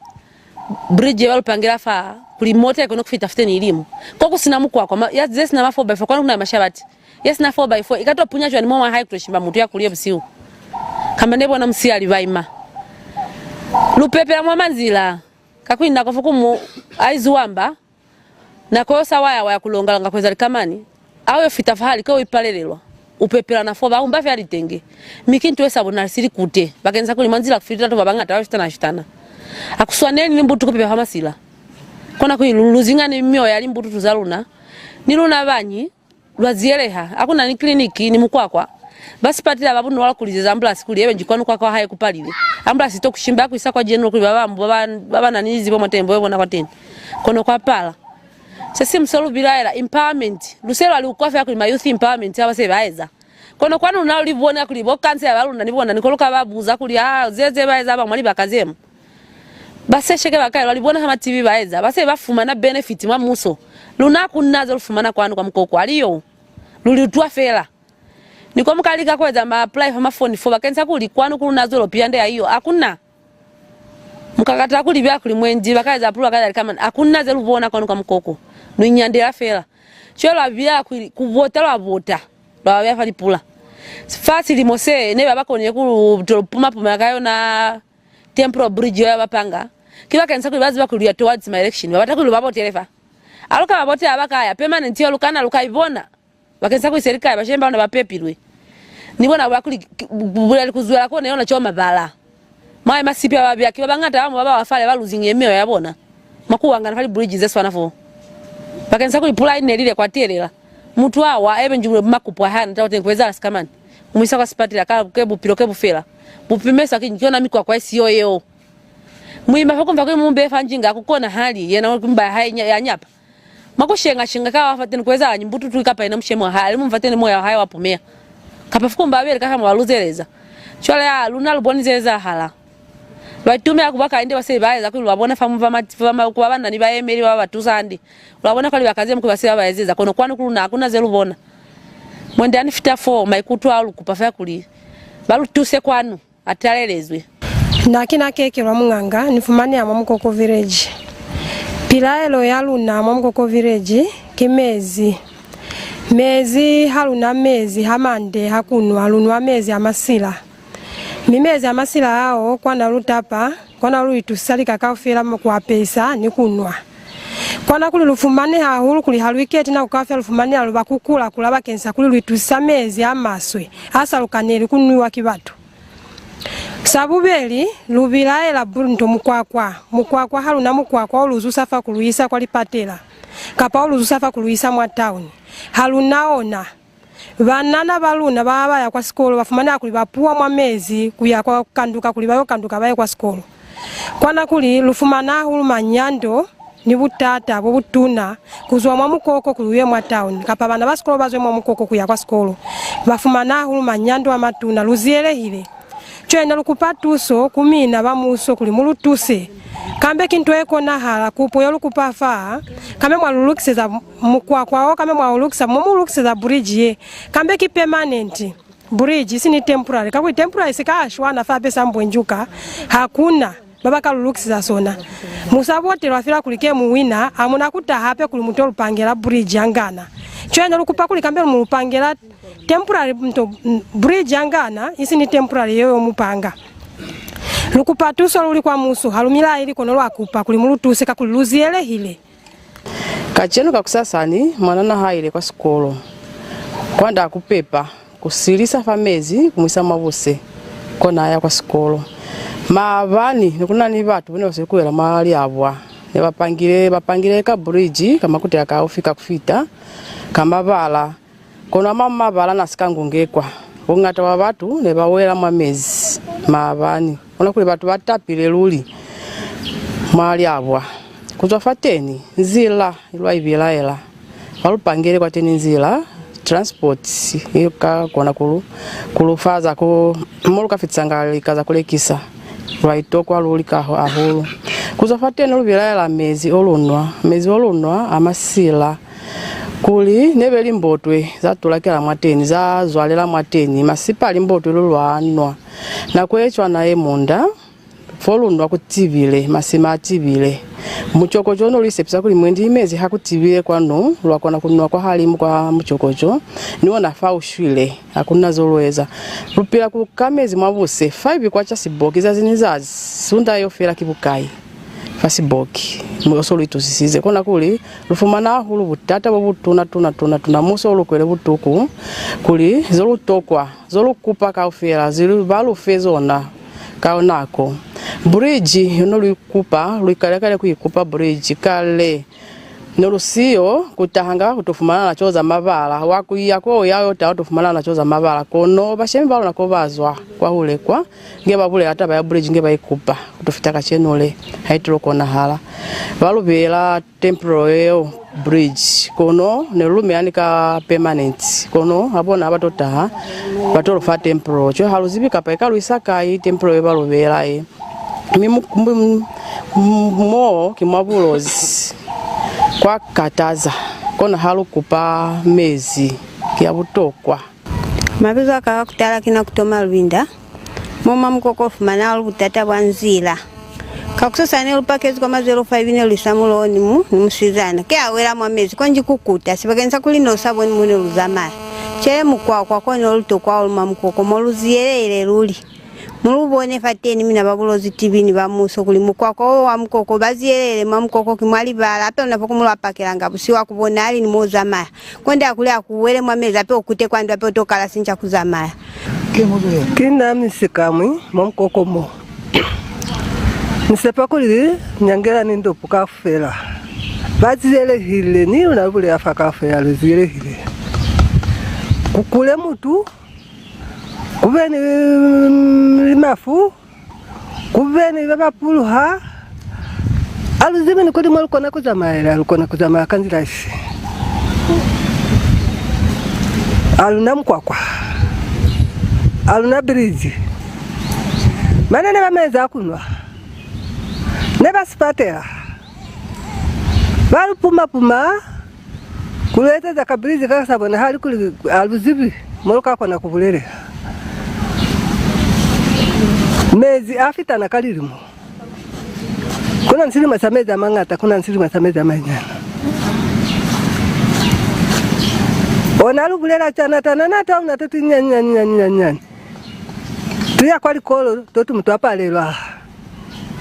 bridge ye ba lu pangela fa, kuli mota i kone ku fita fiteni ilimo. Ko ku si na mukwakwa, ma, ya, ze si na ma four by four, kwanu ku na mashabati. Ye si na four by four, i ka to punya cwani mo mwa hae ku to shimba mutu ya kuliye busihu? Kamba ne bona musihali ba ima. Lu pepela mwa manzila, kakuli nako fokuñwi ha i ziwamba, nako yo sa waya waya ku longa longa ku eza likamani, ha u yo fita fahali ke u ipalelelwa, u pepela na fo ba umba fela litenge. Mi ki nto ye sa bonahali sili kute, bakeñisa kuli mwa nzila ku fita batu ba bañata ba fitana fitana. Ha ku swaneli ni mbutu ku pepa fa masila. Kona kuli lu, lu zinga ni mioya ya limbututu za luna, ni luna bañi, Lwa ziyeleha, ha ku na ni kiliniki ni mukwakwa. Ba sipatela ba bunula ku lizeza ambulance kuli ebe nji kwanu kwa, kwa hae ku palile. Ambulance i to ku shimba ya ku isa kwa General kuli ba bañwi ba ba, ba ba na ni zibo mwateñi bo bona kwateñi. Kono kwa pala. Se siñwi se lu bilaela empowerment. Lu se lwa li kwa fela kuli ma youth empowerment ha ba se ba eza. Kono kwanu luna lu li bona kuli bo kansela ba luna ni bona ni ko lu ka ba buza kuli, ah, ze, ze ba eza ba mwa libaka ze mo. Ba sesheke ba kai, lwa li bona ha ma T V ba eza, ba se ba fumana benefit mwa muso. Luna ha ku na ze lu fumana kwanu kwa mukoko, ha li yo. Lu li utwa fela. Ni ko mu ka lika ku eza ma apply fa mafoni fo, bakeñisa kuli kwanu ku luna zwelopili yande ha i yo, ha ku na. Mu ka kata ku li beya kuli mwendi ba ka eza pula ka za likamana, ha ku na ze lu bona kwanu kwa mukoko. Lu inyandela fela. Cwale lwa bilaela kuli ku bota lwa bota, lwa ba beya fa lipula. Fa silimo se, ne ba ba konile ku lu to puma-puma ka yona temporary bridge ya ba panga. Ki bakeñisa kuli ba ziba kuli lu ya towards ma election. Ba bata kuli lu ba botele fa. Ha lu ka ba botela ba ka ya, permanent yo lu ka na lu ka i bona. Bakeñisa kuli se li kale, bashemi ba luna ba pepilwe. Ni bona ba kuli, ki, bu-, buleli ku zwela kona yona cwalo mabala. Mwa ye masipi a ba beya, ki ba bañata ba mo ba ba wa fale ba losing ye mioyo ya bona. Mwa ku wangana fa li bridge ze swana fo. Bakeñisa kuli pula i nelile kwa telela. Mutu a wa, ebe nji bule makupo a hae, na tau teñi ku ezahala sikamani. Ku mu isa kwa sipatela, ka ke bupilo ke bu fela. Bu pimeswa ki, ki yona mikwakwa i siyo yeo. Muima fa kumva kuli mu mu beye fa njinga ha ku konahali, yena ku mba ya hae nya-, ya nyapa. Mwa ku shenga-shenga ka wa fateni ku ezahañi, mbututu kapa yena mushemi wa hae, ali muñwi fateni moya wa hae wa pumeha. Kapa fukumba abeli ka fa mwa luzeleza. Cwale a, luna lu boni ze ezahala. Lwa itumela ku ba ka inde ba se ba eza kuli lwa bona fa mu ba ma-, fa ma-, ku ba ba na ni bayemeli ba ba tusa hande. Lwa bona kwa libaka ze mu ku ba se ba ba ezeza, kono kwanu ku luna ha ku na ze lu bona. Mwendi ha ni fita fo, maikuto a lu kupa fela kuli ba lu tuse kwanu. A talelezwe. Na ki na Keke lwa Muñanga, ni fumaneha mwa Mukoko Village. Pilaelo ya luna mwa Mukoko Village ki mezi. Mezi, ha lu na mezi ha mande ha ku nwa, lu nwa mezi a masila. Mi mezi a masila ao, kona lu tapa, kona lu itusisa lika kaufela ku apesa ni ku nwa. Kona kuli lu fumaneha hahulu kuli ha lu iketi nako kaufela lu fumaneha lu ba ku kula-kula bakeñisa kuli lu itusisa mezi a maswe a sa lukaneli ku nwiwa ki batu. Sa bubeli, lu bilaela bunto mukwakwa. Mukwakwa, ha lu na mukwakwa o lu zusa fa ku lu isa kwa lipatela, kapa o lu zusa fa ku lu isa mwa tauni. Ha lu na ona. Banana ba luna ba ba ya kwa sikolo ba fumaneha kuli ba puwa mwa mezi ku ya kwa kanduka kuli ba yo kanduka ba ye kwa sikolo. Kona kuli lu fumana hahulu manyando ni butata bo butuna ku zwa mwa mukoko kuli u ye mwa tauni, kapa bana ba sikolo ba zwe mwa mukoko ku ya kwa sikolo. Ba fumana hahulu manyando a matuna. Lu ziyelehile. Cwale ne lu kupa tuso ku mina ba muuso kuli mu lu tuse. Kambe ki nto ye konahala, kupo ye lu kupa fa, kambe mwa lu lukiseza mukwakwa o, kambe mwa u lukisa, mo mu lukiseza bridge ye, kambe ki permanent. Bridge, isi ni temporary. Kakuli temporary si ka shwana fa hape sa mbwenjuka, ha ku na ba ba ka lu lukiseza sona. Mu sa botelwa fela kuli ke mu wina, ha mu na ku taha hape kuli mu to lu pangela bridge ya ngana. Cwale ne lu kupa kuli kambe mu lu pangela temporary nto, mm, bridge ya ngana, isi ni temporary yeo yo mu panga. Lu kupa tuso luli kwa muuso, ha lu mi laeli kono lwa kupa kuli mu lu tuse kakuli lu ziyelehile. Kacenu kakusasani, mwanana ha ile kwa sikolo. Kwand'a ku pepa, ku silisa fa mezi, ku mu isa mwa buse, kona a ya kwa sikolo. Maabani ne ku na ni batu ba ne ba sweli ku wela mwa liabwa. Ne ba pangile, ba pangile ka bridge, ka makutela kaufi ka ku fita, ka mabala. Kono a mañwi mabala n'a si ka ngungekwa. Buñata bwa batu ne ba wela mwa mezi maabani. Kona kuli batu ba tapile luli mwa liabwa. Ku zwa fateni, nzila lwa i bilaela. Ba lu pangele kwateni nzila, transport, i ka kona ku lu, ku lu fa za ku, mo lu ka fitisanga lika za ku lekisa. Lwa itokwa luli ka hahulu. Ku zwa fateni lu bilaela mezi o lu nwa. Mezi o lu nwa a masila. Kuli ne be limbotwe za tulakela mwateni, za zwalela mwateni, masipa a limbotwe lu lwa nwa. Nako ye cwana ye munda, fo lu nwa ku tibile, masima a tibile. Mucokoco no lu isepisa kuli mwendi mezi ha ku tibile kwanu, lwa kona ku nwa kwahalimu kwa mucokoco, ni ona fa u shwile, ha ku na zo lu eza. Lu pila ku ka mezi mwa buse, five kwacha siboki zazi ni zazi, sunda yo fela ki bukai? Fa siboki, mu so lu itusisize. Kona kuli, lu fumana hahulu butata bo butuna, tuna, tuna, tuna, muso u lu kwele butuku, kuli zo lu tokwa, zo lu kupa kaufela, zi lu, ba lu fe zona ka nako. Bridge, yo ne lu i kupa, lu ikale kale ku i kupa bridge, kale. Ne lu siyo ku tahanga ku to fumana naco za mabala, wa ku iya ko ya yo taha u to fumana naco za mabala, kono bashemi ba luna ko ba zwa kwahule kwa, nge ba bulela taba ya bridge, nge ba i kupa ku to fita kacenu le, ha i tilo konahala. Ba lu beela temporary yeo bridge, kono ne lu lumela ni ka permanent, kono ha bona ha ba to taha, ba to lu fa temporary. Cwale ha lu zibi kapa i ka lu isa kai temporary ye ba lu beela ye. Mi mu, mu, mu, mo ki mwa Bulozi, kwa kataza, kona ha lu kupa mezi, ki a butokwa. Mabizo a ka ka kutala ki Nakutoma Lubinda. Mo mwa Mukoko u fumana lu butata bwa nzila. Ka ku sosa ne lu pakezwi kwa ma zero five ne lu isa muloho ni mu, ni musizana. Ki a wela mwa mezi, konji ku kuta, sibakeni sa kuli ne lu sa boni mo ne lu zamaya. Cwale mukwakwa ko ne lu tokwa o lu mwa Mukoko mo lu ziyelehile luli. Mu lu bone fateni mina ba Bulozi T V ni ba muuso kuli mukwakwa wo wa Mukoko ba ziyelele mwa Mukoko ki mwa libala, hape luna fo ku mu lwa pakelanga busihu ha ku bonahali ni mo u zamaya. Konji ha kuli ha ku wele mwa mezi hape u kute kwa ndu hape u to kala sinca ku zamaya. Ki na misi kamwi mwa Mukoko mo. Ni sepa kuli nyangela ni ndopu kaufela ba ziyelehile, ni luna lu bulela fa kaufela lu ziyelehile. Ku kule mutu, ku be ni, mm, mafu, ku be ni ba ba puluha. Ha lu zibi ni kuli mo lu kona ku zamaela, lu kona ku zamaya ka nzila ifi? Ha lu na mukwakwa, ha lu na bridge. Mane ne ba mezi a ku nwa, ne ba sipatela, ba lu puma-puma. Ku lu ezeza ka bridge ka sa bonahali kuli ha lu zibi mo lu ka kona ku bulelela. Mezi a fitana ka lilimo. Ku na ni silimo sa mezi a mañata, ku na ni silimo sa mezi a manyinyani. Ona lu bulela cana, tana na tau na to tu nyani, nyani, nyani, nyani, nyani. Tu ya kwa likolo, to tu mu twa palelwa.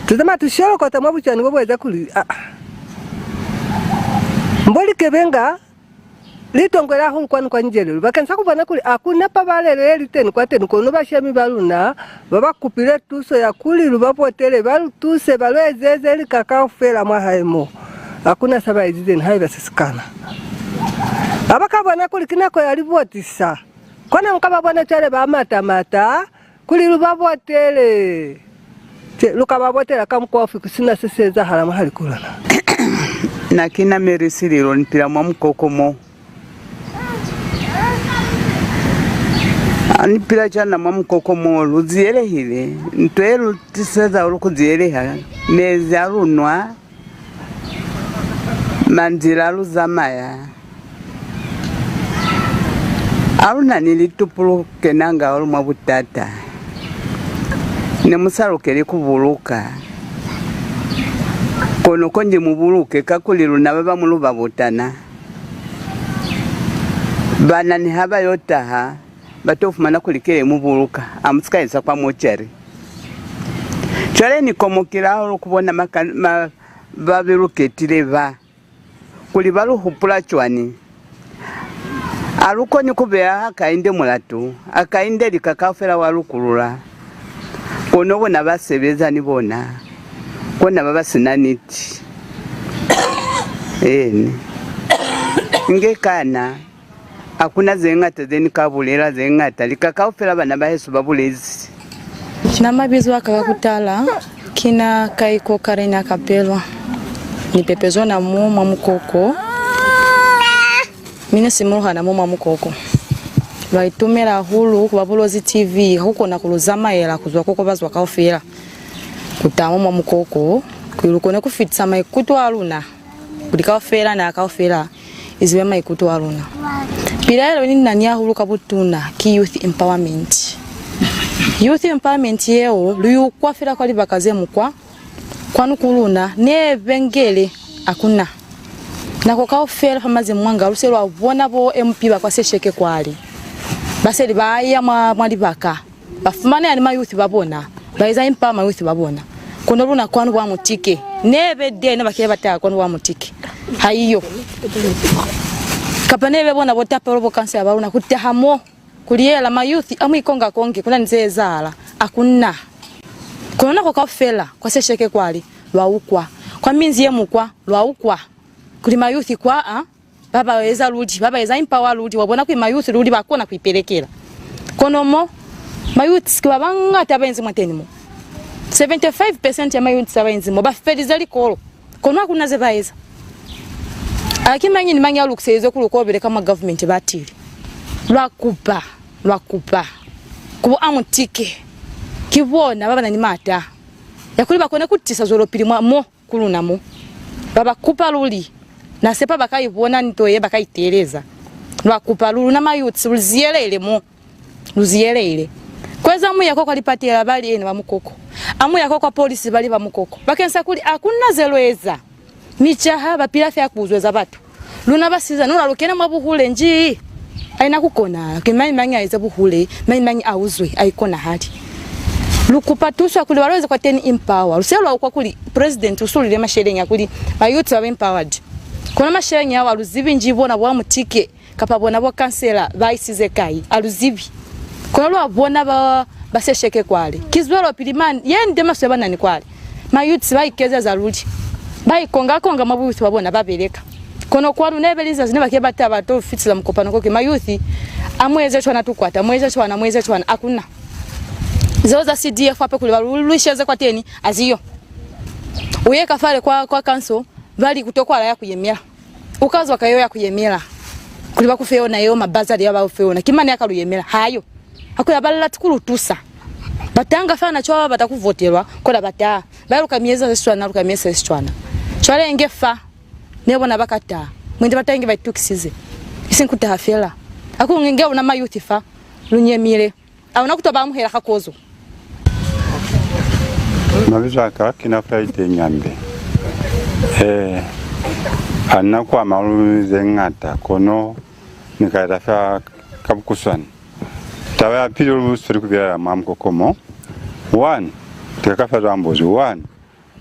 Tu zamaya tu sholokota mwa bucwani bo bu eza kuli, ah, ah. Mbo likebenga li tongwela hahulu kwanu kwa Njelelu, bakeñisa ku bona kuli ha ku na pabalelo ye li teni kwateni, kono bashemi ba luna ba ba kupile tuso ya kuli lu ba botele, ba lu tuse, ba lu ezeze lika kaufela mwa hae mo. Ha ku na sa ba ezize nihaiba se si kana. Ha ba ka bona kuli ki nako ya libotisa, kona mu ka ba bona cwale ba mata-mata, kuli lu ba botele. Te, lu ka ba botela ka mukwa ufi ku si na se si ezahala mwahali ku luna? Na ki na Mary Sililo, ni pila mwa Mukoko mo. Ha ni pila cwana mwa Mukoko mo, lu ziyelehile. Nto ye lu tiseza hahulu ku ziyeleha, mezi a lu nwa, manzila a lu zamaya. Ha lu na ni litupu lu kenanga hahulu mwa butata. Ne mu sa lukeli ku buluka. Kono konji mu buluke, kakuli luna ba bañwi lu ba butana. Bana niha ba yo taha, ba to fumana kuli ki mu buluka. Ha mu si ka isa kwa mochari. Cwale ni komokile hahulu ku bona maka-, ma-, ba be lu ketile ba, kuli ba lu hupula cwani. Ha lu koni ku beya Hakainde mulatu, Hakainde lika kaufela wa lu kulula. Kono bona ba sebeza ni bona, kona ba ba si na niti. Eeni. Inge kana. Ha ku na ze ñata ze ni ka bulela, ze ñata. Lika kaufela bana bahesu ba bulezi. Na mabizo a ka ka ku tala, ki na Kaiko Karina Kapelwa. Ni pepezwa na mo mwa Mukoko. Mi ni simuluha na mo mwa Mukoko. Lwa itumela hahulu ku ba Bulozi T V, ha ku kona ku lu zamaela ku zwa ko, ko ba zwa kaufela. Ku taha mo mwa Mukoko, kuli lu kone ku fitisa maikuto a luna. Kuli kaufela, naha kaufela i zibe maikuto a luna. Pilaelo ye ni na ni yahulu ka butuna ki youth empowerment. Youth empowerment yeo lu i utwa fela kwa libaka ze mukwa, kwanu ku luna, ne bengele ha ku na. Nako kaufela fa mazimumwanga lu se lwa bona bo M P ba kwa Sesheke kwale. Ba se li ba ya mwa, mwa libaka. Ba fumaneha ni mayouth ba bona, ba eza empower mayouth ba bona. Kono luna kwanu bwa Mutike, nebe de ne ba kile ba taha kwanu bwa Mutike. Haiyo. Kapa nebe bona bo tapelo bo kansela ba luna ku taha mo, ku liyela mayouth a mu ikonga-konge, ku na ni ze ezahala, ha ku na. Kono nako kaufela, kwa Sesheke kwale, lwa ukwa. Kwa minzi ye mukwa, lwa ukwa. kuli ma youth kwa a, ba ba eza luli, ba ba eza empower luli, wa bona kuli ma youth luli ba kona ku ipelekela. Kono mo, ma youth ki ba bañata ba inzi mwateni mo. Seventy-five percent ya ma youth ba inzi mo, ba felize likolo. Kono ha ku na ze ba eza. A ki mañi ni mañi a lukiselize kuli u ko beleka mwa government ba tile. Lwa kupa, lwa kupa. Ku bo Amutike. Ki bona ba ba na ni maata ya kuli ba kone ku tisa zwelopili mwa mo ku luna mo. Lwa ba kupa luli. Na sepa ba ka i bona nto ye ba ka i teeleza. Lwa kupa lu-, luna ma youths lu ziyelele mo. Lu ziyelele. Ku eza muyako kwa lipatela ba li ene ba mukoko. A muyako kwa polisi ba li ba mukoko. Bakeñisa kuli ha ku na ze lu eza. Micaha ba pila fela ku uzweza batu. Luna basizana, luna lu kena mwa buhule nji? Haina ku kona. Ki mañi mañi a eze buhule, mañi mañi a uzwe, ha i konahali. Lu kupa tuso ya kuli ba lu eze kwateni empower. Lu se lwa utwa kuli president u sulile masheleñi a kuli ma youth ba be empowered. Kono masheleñi ao ha lu zibi nji bona bo Amutike kapa bona bo kansela ba isize kai, ha lu zibi. Kono lwa bona ba, ba sesheke kwale. Ki zwelopili mane, ye nde maswe ba na ni kwale. Ma youths ba ikezeza luli. Ba ikonga-konga mwa buyouth bwa bona, ba beleka. Kono kwa luna ebe lizazi ne ba ke ba ta ba to fitisa mukopano ko ki ma youth, a mu eze cwana tukwata, mu eze cwana, mu eze cwana, ha ku na. Zeo za C D F hape kuli ba lu lwisheze kwateni, ha zi yo. U ye ka fale kwa, kwa council, ba li ku tokwahala ya ku yemela. U ka zwa ka yeo ya ku yemela, kuli ba ku fe yona yeo, mabazali ya ba ku fe yona. Ki mani ya ka lu yemela? Ha yo. Ha ku ya ba lati ku lu tusa. Ba tanga fela na cwalo ba bata ku votelwa, kono ba taha. Ba lu ka mi eza se si cwana, lu ka mi eza se si cwana. Cwale inge fa, ne bona ba ka taha. Mwendi ba taha inge ba itukisize. Isiñi ku taha fela. Ha ku inge una ma youth fa, lu nyemile. Ha u na ku to ba amuhela ka kozo. Mabizo a ka ki na Friday Nyambe. Eh, ha ni na ku ama luli ze ñata, kono ni ka eza fela ka bukuswani. Taba ya pili lu sweli ku bilaela mwa mukoko mo. One, ti ka kafa zwa mbuzi. One,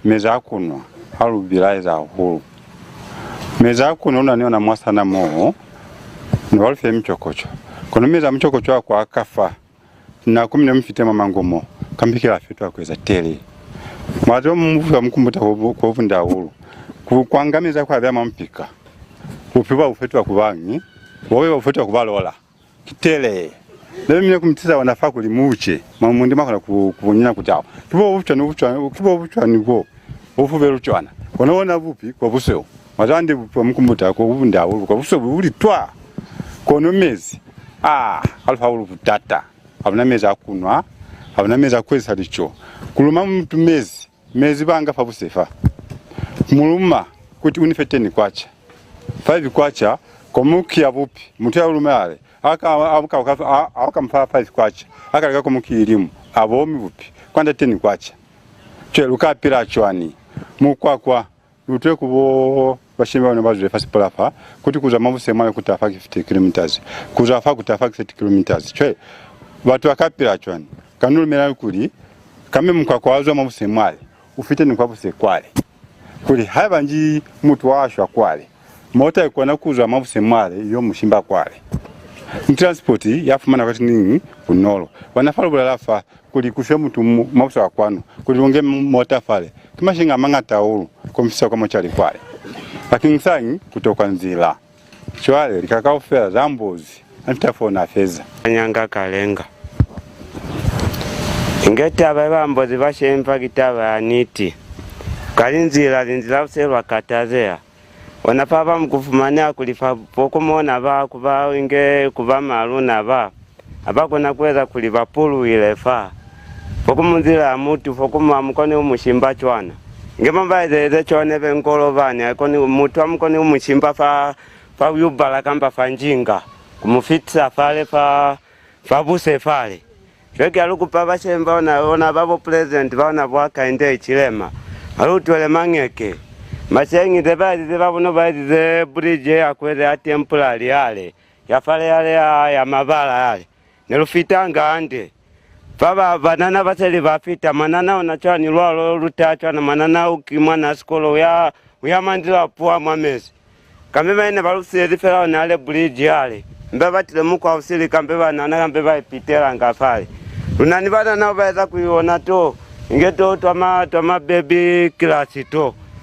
mezi a ku nwa, ha lu bilaeza hahulu. Mezi a ku nwa, lu na ni ona mwasana moo, ne ba lu file micokoco. Kono mezi a micokoco a kwa kafa, na ku mine mu fite mwa mango mo, kambe ki la fetwa ku eza tele. Mwa ziba mu fika mu kumbuta ko bu-, ko bunde hahulu. Ku, kwa nga mezi a kwa beya mwa mupika. Bupi bwa bu fetwa ku bañi, bobe bwa bu fetwa ku ba lola. Ki tele. Nebe mine ku mi tisa ona fa kuli mu ce, mwa mundi mwa kona ku, ku bunyina kuti ao. Ki bo bucwani, bucwani, ki bo bucwani bo, bo fubelu cwana. Kono ona bupi kwa busweu. Mwa zande bupi bwa mukumbuta kwa bunde hahulu, kwa busweu bu li twa. Kono mezi, ah, ha lu fa hahulu butata. Ha bu na mezi a ku nwa, ha bu na mezi a ku ezisa lico. Ku luma mutu mezi, mezi ba nga fa buse fa. Mu luma kuti u ni fe ten kwacha. Five kwacha, komu ki ya bupi, mutu ya luma yale, a ka, a ka, a, a ka mu fa five kwacha, a ka leka komu ki ilimu, a bomi bupi, kwanda ten kwacha. Cwale lu ka pila cwani? Mukwakwa, lu utwe ku bo bashemi ba luna ba zwile fa sipula fa, kuti ku zwa mwa buse mwale ku taha fa ki fifty kilometers, ku zwa fa ku taha fa ki thirty kilometers. Cwale, batu ba ka pila cwani? Ka ni lumela kuli, kambe mukwakwa wa zwa mwa buse mwale, u fite ni kwa buse kwale. Kuli haiba nji mutu wa shwa kwale, mota i kona ku zwa mwa buse mwale yo mu shimba kwale. Ni transport ya fumana kwateni bunolo. Bana fa lu bulela fa, kuli ku shwe mutu mu, mwa buse wa kwanu, kuli lu nge m-, mota fale. Ki mashilingi a mañata hahulu, ku mi fisa kwa mochari kwale. Bakeñisañi? Ku tokwa nzila. Cwale, lika kaufela za mbuzi, a ni fita fo na feza. Nyanga Kalenga. Inge taba ye ba mbuzi ba shempa ki taba ya niti. Ka linzila, linzila lu se lwa katazeha. Ona fa ba mu ku fumaneha kuli fa, fo ku mona ba, ku ba inge ku ba maluna ba. Ha ba kona ku eza kuli ba puluhile fa. Fokuñwi nzila ya mutu, fokuñwi ha mu koni ku mu shimba cwana. Inge mo ba ezeze cwana, be nkolobani, ha i koni, mutu ha mu koni ku mu shimba fa, fa yubala kamba fa njinga, ku mu fitisa fale fa, fa buse fale. Cwale ki ha lu kupa bashemi ba ona, ona ba bo president ba ona bo Hakainde Hichilema, ha lu utwele mañeke. Masheñi ze ba ezize, ba bono ba ezize bridge ya kwele ya temporary yale. Ya fale yale ya, ya mabala yale. Ne lu fitanga hande. Fa ba, banana ba seli ba fita, mwanana ona cwani lwalo lu taha cwana, mwanana u ki mwana sikolo, u ya, u ya mandila puwa mwa mezi. Kambe ba ene ba lu siyezi fela ona yale bridge yale. Mbe ba tile mukwa u sili, kambe banana kambe ba ipitelanga fale. Lu na ni banana ba eza ku iona to, inge to twa ma, twa ma baby class to.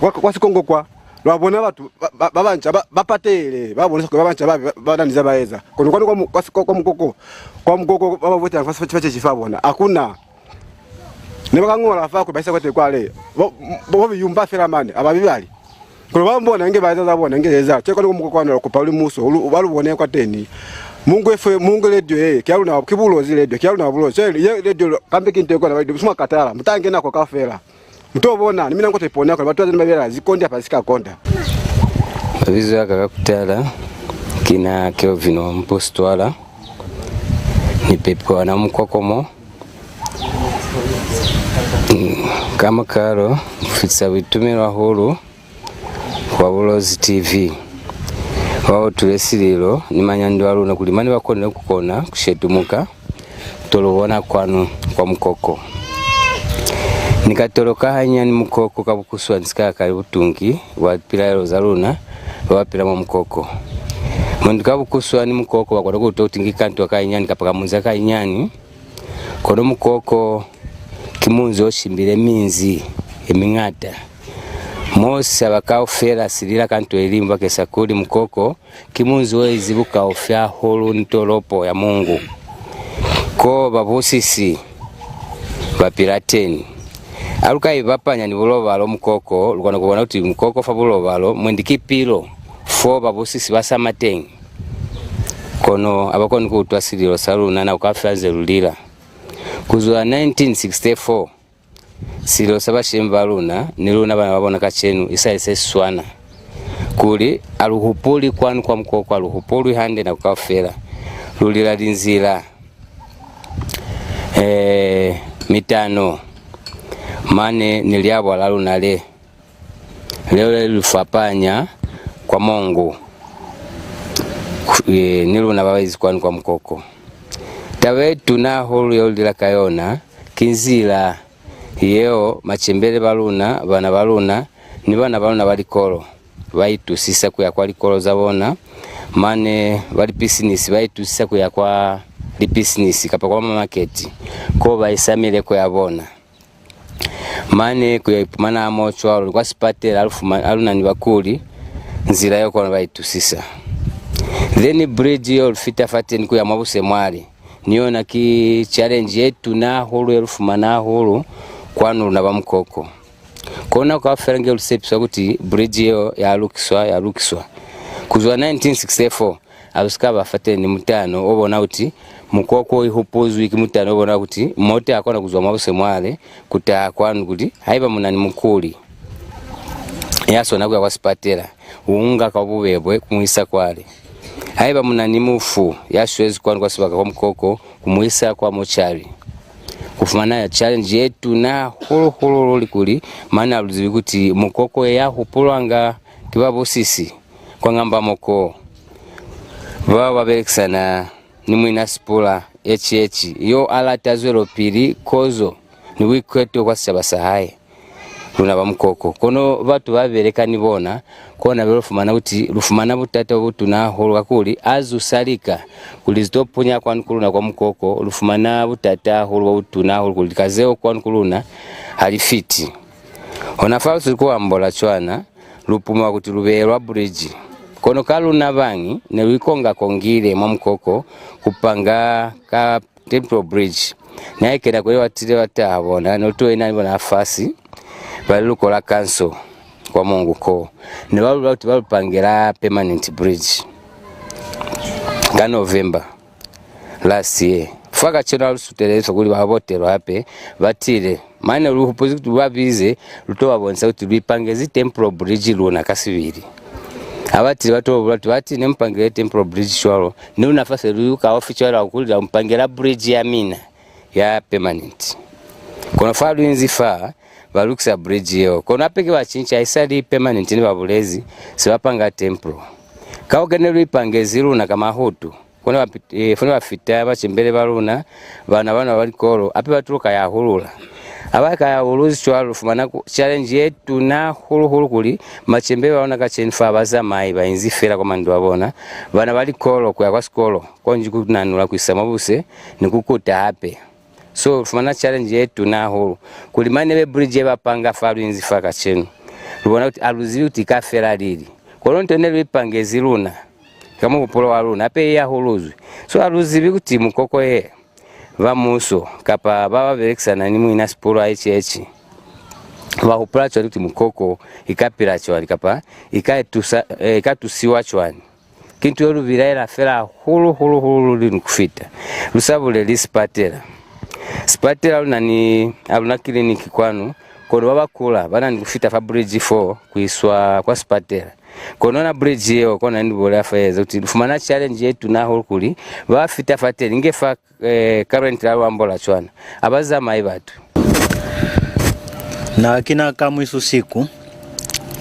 kwa, kwa Sikongo kwa, lwa bona batu ba, ba, ba banca ba, ba patele, ba bonisa kuli ba banca ba, ba, ba na ni za ba eza. Kono kwanu kwa, mu- kwa, Siko- kwa Mukoko, kwa Mukoko ba ba votela fa, fa, fa chechi fa bona. Hakuna. Ne ba ka ñola fa kuli ba isa kwateni kwale. Bo, bo, bo biyumba fela mane, a ba bibali. Kono ba mbona inge ba eza za bona, inge eza. Che kwanu kwa Mukoko kwanu, lu kupa uli muso, lu, ba lu bone kwateni. Mungu F M, Mungu radio ye, ki ya luna, ki Bulozi radio, ki ya luna Bulozi. Che, ye radio, kambe ki nto ye kona, ba, sima katala, mutange nako kaufela. Mu to bona, ni mina ni kote pona kuli batu ba zeni ba bela zikondi apa zika konda. Mabizo a ka ka kutala ki na Kelvin wa Mpostwala, ni pepiwa na Mukoko mo. Mm, ka makalo, ku fitisa buitumelo hahulu kwa Bulozi T V. Ba utwile sililo ni manyando a luna kuli mane ba konile ku kona ku shetumuka to lu bona kwanu kwa Mukoko. Ni ka toloka hanyani Mukoko ka bukuswani sika ka butungi bwa pilaelo za luna ba ba pila mwa Mukoko. Mwendi ka bukuswani Mukoko ba kona ku utwa kuti ki kantu ka hanyani kapa ka munzi ka hanyani, kono Mukoko ki munzi o shimbile minzi ye miñata. Mo sicaba kaufela si lila ka nto iliñwi bakesa kuli Mukoko ki munzi o ezi bukaufi hahulu ni tolopo ya Mungu, ko babusisi ba pila teni. Ha lu ka ibapanya ni Bulobalo Mukoko, lu kona ku bona kuti Mukoko fa Bulobalo mwendi ki pilo fo babusisi ba sama teñi. Kono ha ba koni ku utwa sililo sa luna nako kaufela nze lu lila. Ku zwa nineteen sixty-four, sililo sa bashemi ba luna ni luna bana ba bona kacenu i sa li se si swana. Kuli, a lu hupuli kwanu kwa Mukoko, a lu hupulwi hande nako kaufela. Lu lila linzila, eh, mitano, mane ni liabwa la luna le, leo le lu fapanya kwa Mongu, eh, ni luna ba ba inzi kwanu kwa Mukoko. Taba ye tuna hahulu yeo lu lila ka yona ki nzila yeo macembele ba luna, bana ba luna, ni bana ba luna ba likolo ba itusisa ku ya kwa likolo za bona, mane ba lipisinisi ba itusisa ku ya kwa lipisinisi kapa kwa mamaketi, ko ba isa mileko ya bona. Mane ku ya ipumana mo cwalo, ni kwa sipatela ha lu fuma-, ha lu na ni bakuli, nzila yeo kona ba itusisa. Then bridge yeo lu fita fateni ku ya mwa buse mwale, ni yona ki challenge ye tuna hahulu ye lu fumana hahulu kwanu luna ba Mukoko. Kona kaufela nge lu sepiswa kuti bridge yeo ya lukiswa, ya lukiswa. Ku zwa nineteen sixty-four, ha lu si ka ba fateni ni mutano o bona kuti Mukoko i hupuzwi ki mutano o bona kuti mota ya kona ku zwa mwa buse mwale ku taha kwanu, kuti haiba mu na ni mukuli ya swana ku ya kwa sipatela, u nga ka bubebe ku mu isa kwale. Haiba mu na ni mufu ya shwezi kwanu kwa sibaka kwa Mukoko, ku mu isa kwa mochari. Ku fumana challenge ye tuna hahulu-hulu luli kuli mane ha lu zibi kuti Mukoko ye ya hupulwanga ki babusisi kwa ngamba mo ko ba ba belekisana ni Muina Sipula H H, yo a lata zwelopili, kozo, ni buikweto kwa sicaba sa hae. Luna ba Mukoko. Kono batu ba beleka ni bona, kona be lu fumana kuti lu fumana butata bo butuna hahulu, kakuli ha zu sa lika kuli zi to punya kwanu ku luna kwa Mukoko, lu fumana butata hahulu bo butuna hahulu kuli lika zeo kwanu ku luna ha li fiti. Hona fa lu sweli ku ambola cwana, lu puma kuti lu beelwa bridge. Kono ka luna bañi ne lu ikonga-kongile mwa Mukoko ku panga ka Temple Bridge. Na ikena kuli batile ba taha bona, ne lu to ina ni bona fasi, ba liluko la kanso kwa Mongu ko. Ne ba lula kuti ba lu pangela permanent bridge ka November last year. Fa kacenu ha lu sutelezwi kuli ba botelwa hape, ba tile. Mane lu hupuzi kuti lu ba bize, lu to ba bonisa kuti lu ipangezi Temple Bridge luna ka sibili. Ha ba tile, ba to bula kuti, bati, ne mu pangile Temple Bridge cwalo, ni luna fa se lu kaufi cwalo, kuli la mu pangela bridge ya mina ya permanent. Kono fa lu inzi fa, ba lukisa bridge yeo. Kono hape ki ba cinca, ha i sa li permanent, ne ba bulezi, se ba panga Temple. Ka ku kene lu ipangezi luna ka mahutu. Fone ba pit-, eh, fone ba fita bacembele ba luna, bana, bana ba likolo, hape ba tulo ka ya hulula. Ha ba ka ya huluzi cwalo, lu fumana ku, challenge ye tuna hulu-hulu kuli macembele ba luna kacenu fa ba zamai ba inzi fela kwa mandu a bona. Bana ba likolo ku ya kwa sikolo, konji ku nanula ku isa mwa buse ni ku kuta hape. So, lu fumana challenge ye tuna hahulu kuli mane be bridge ye ba panga fa lu inzi fa kacenu, lu bona kuti ha lu zibi kuti i ka fela lili. Kono nto ne lu ipangezi luna, ka muhupulo wa luna, hape i yahuluzwi. So, ha lu zibi kuti Mukoko ye, ba muuso, kapa ba ba belekisana ni Muina Sipula H H, ba hupula cwani kuti Mukoko i ka pila cwani, kapa i ka tusa, eh, i ka tusiwa cwani. Ki nto ye lu bilaela fela hahulu, hulu, hulu luli ni ku fita. Lu sa buleli sipatela. Sipatela lu na ni, ha lu na kiliniki kwanu, kono ba ba kula ba na ni ku fita fa bridge four ku iswa kwa sipatela. Kono yona bridge yeo, kona ni bulela fa eza kuti lu fumana challenge ye tuna hahulu kuli ba fita fateni, inge fa, eh, current la lu ambola cwana, ha ba zamai batu. Na ki na ka Mwisu Siku,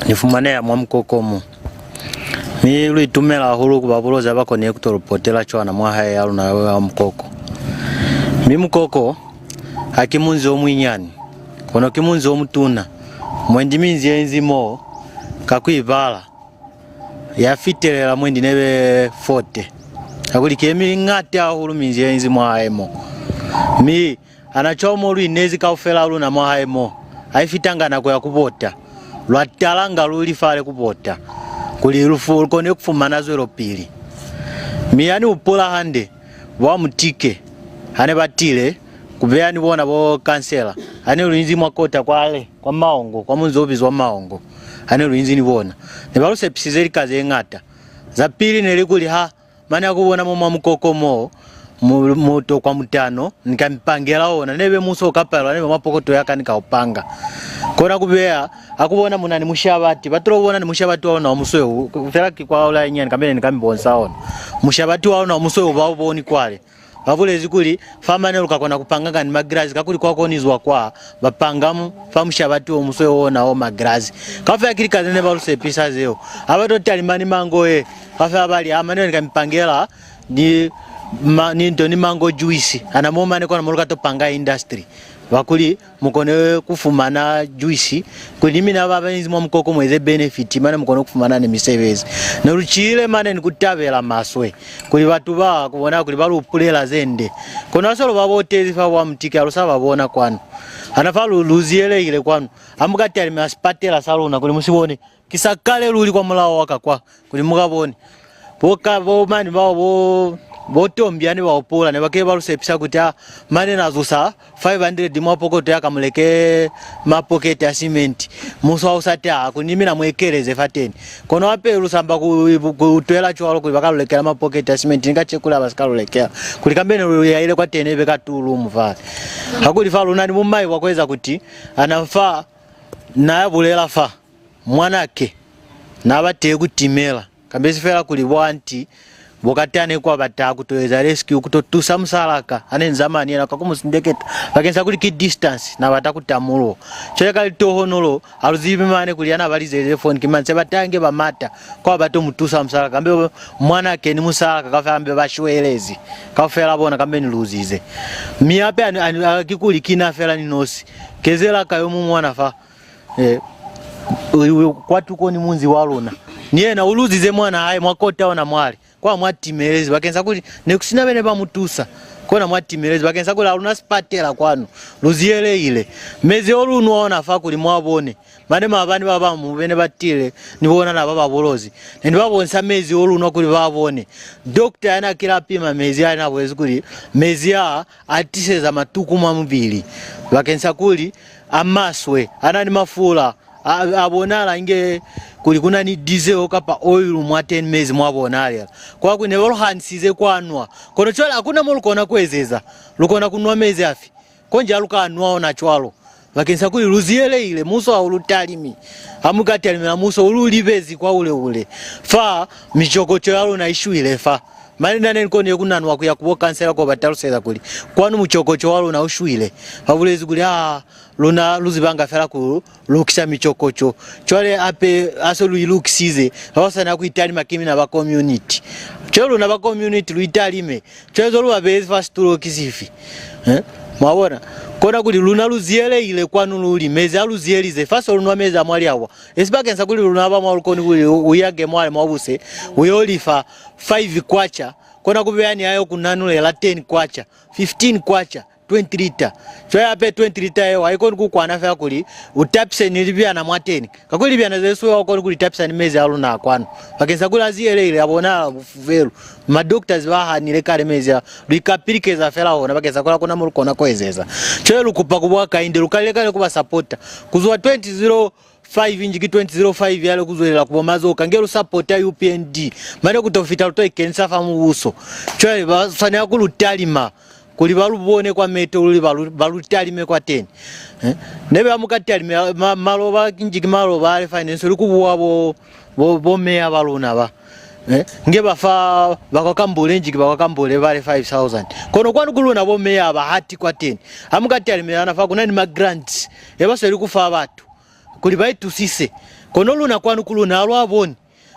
ni fumaneha mwa Mukoko mo. Mi lu itumela hahulu ku ba Bulozi ha ba konile ku to lu potela cwana mwa hae ya luna ya Mukoko. Mi Mukoko ha ki munzi o muinyani, kono ki munzi o mutuna. Mwendi minzi ye inzi mo, ka ku i bala, ya fitelela mwendi nebe forty. Kakuli ki ye miñata hahulu minzi ye inzi mwa hae mo. Mi ana cwalo mo lu inezi kaufela luna mwa hae mo, ha i fitanga nako ya ku bota. Lwa talanga luli fale ku bota, kuli lu fu-, lu kone ku fumana zwelopili. Mi ha ni hupula hande, bo Mutike, ha ne ba tile, ku beya ni bona bo kansela, ha ne lu inzi mwa kota kwale, kwa Maongo, kwa munzi o bizwa Maongo, ha ne lu inzi ni bona. Ne ba lu sepisize lika ze ñata. Za pili ne li kuli ha mane ha ku bona mo mwa Mukoko mo, Mu-, mutokwa mutano, ni ka mi pangela ona. Nebe muso u ka palelwa, nebe mwa pokoto ya ka ni ka u panga. Kona ku beya, ha ku bona mu na ni mushabati, ba tilo bona ni mushabati wa ona o musweu, fela ki kwa ola inyani, kambe ne ni ka mi bonisa ona. Mushabati wa ona o musweu ba u boni kwale. Ba bulezi kuli, fa mane lu ka kona ku panga ka ni magirazi, kakuli kwa konizwa kwa, ba panga mu, fa mushabati o musweu ona o magirazi. Kaufela ki lika ze ne ba lu sepisa zeo. Ha ba to talima ni mango ye, kaufela ba li, "Ah, mane ni ka mi pangela ni, ma, ni nto ni mango juice. Ana mo mane kona mo lu ka to panga industry." Ba kuli, mu kone ku fumana juice, kuli ni mina ba ba inzi mwa mukoko mu eze benefit, mane mu kone ku fumana ni misebezi. Ne lu cile mane ni ku tabela maswe, kuli batu ba ku bona kuli ba lu pulela ze nde. Kono ha se lu ba botezi fa bwa mutiki, ha lu sa ba bona kwanu. Ana fa lu, lu ziyelehile kwanu. Ha mu ka talimela sipatela sa luna kuli mu si bone. Ki sa kale luli kwa mulao wa ka kwa, kuli mu ka bone. Bo ka, bo mani bao, bo, bo Tombiani bao pula, ne ba ke ba lu sepisa kuti, ah, mane na zusa five hundred mwa pokoto ya ka, mu leke mapokete a cement. Muso ha u sa taha, kuli ni mina mu ekeleze fateni. Kono hape lu samba ku, ku, ku utwela cwalo kuli ba ka lu lekela mapokete a cement, ni kacenu kuli ha ba si ka lu lekela. Kuli kambe ne lu yaile kwateni, ibe ka two room fale. Hakuli fa lu na ni bumai bwa ku eza kuti, ana fa, na ya bulela fa. Mwanake, na bate ku timela, kambezi fela kuli bo anti, bo katane kwa bata ku to eza rescue, ku to tusa musalaka, ha ne nzamani yena, ka ku mu sindeketa, bakeñisa kuli ki distance, na bata ku tamulwa. Cwale ka litohonolo, ha lu zibi mane kuli ya na ba lizelize foni ki mañi, se ba tange ba mata, kwa ba to mu tusa musalaka, kambe mwanake ni musalaka kaufela kambe ba shwelezi, kaufela bona kambe ni luzize. Mi hape ani, ani, a, ki kuli ki na fela ni nosi, kezela ka yo muñwi ona fa. Eh, u, u, kwatuko ni munzi wa luna. Ni yena u luzize mwana hae mwa kota ona mwale. Kwa mwa timelezi, bakeñisa kuli ne ku si na bene ba mu tusa. Kona mwa timelezi, bakeñisa kuli ha lu na sipatela kwanu. Lu ziyelehile. Mezi o lu nwa ona fa kuli mwa bone. Mane maabani ba bañwi bene ba tile, ni bona na ba ba bulozi. Ne ni ba bonisa mezi o lu nwa kuli ba bone. Dokota ya na kile a pima mezi a, na bulezi kuli mezi a, a tiseza matuku mwa mubili. Bakeñisa kuli a maswe, a na ni mafula, a, a bonahala inge kuli ku na ni diesel kapa oil mwateni mezi mwa bonahalela. Kwa kuli ne ba lu hanisize kwa nwa. Kono cwale ha ku na mo lu kona ku ezeza. Lu kona ku nwa mezi afi? Konji ha lu ka nwa ona cwalo. Bakeñisa kuli lu ziyelehile, muso ha u lu talimi. Ha mu ka talimela muso, u lu libezi kwahule-hule. Fa, micokoco ya luna i shwile fa. Mane na ne ni konile ku nanuha ku ya ku bo kansela ko ba taluseza kuli, kwanu mucokoco wa luna u shwile. Ba bulezi kuli, aa, luna lu zibanga fela ku lukisa micokoco. Cwale hape ha se lu i lukisize, ba ba swanela ku i talima ki mina ba community. Cwale luna ba community lu i talime. Cwale zo lu ba beezi fa situlo ki sifi? Eh? Mwa bona? Kona kuli luna lu ziyelehile kwanu luli, mezi a lu ziyelize, fa so lu nwa mezi a mwa liawa. Esi bakeñisa kuli luna ba mwa lu koni kuli u, u yage mwale mwa buse, u yo lifa five kwacha, kona ku beya ni ayo ku nanulela ten kwacha, fifteen kwacha, twenty lita. Cwale hape twenty lita yeo ha i koni ku kwana fela kuli u tapise ni libyana mwateni. Kakuli libyana ze swe ha u koni ku li tapisa ni mezi a luna a kwanu. Bakeñisa kuli a ziyelehile, a bonahala bufubelu. Ma doctors ba hanile kale mezi a, lu ikapilikeza fela ona, bakeñisa kuli ha ku na mo lu kona ku ezeza. Cwale lu kupa ku bo Hakainde, lu kalile kale ku ba sapota. Ku zwa twenty zero five inji ki twenty zero five yale ku zwelela ku bo Mazoka, nge lu sapota U P N D. Mane ku to fita lu to ikenisa fa mubuso. Cwale ba swanela ku lu talima kuli ba lu bone kwa meto, luli ba lu, ba lu talime kwateni. Eh? Nebe ha mu ka talime, ma, maloba, inji ki maloba ale fine, nse lu ku buha bo, bo, bo meya ba luna ba. Eh? Nge ba fa ba kwa Kambule, inji ki ba kwa Kambule bale five thousand. Kono kwanu ku luna bo meya ba hati kwateni. Ha mu ka talimelana fa ku na ni ma grants e ba sweli ku fa batu kuli ba itusise. Kono luna kwanu ku luna ha lu a boni.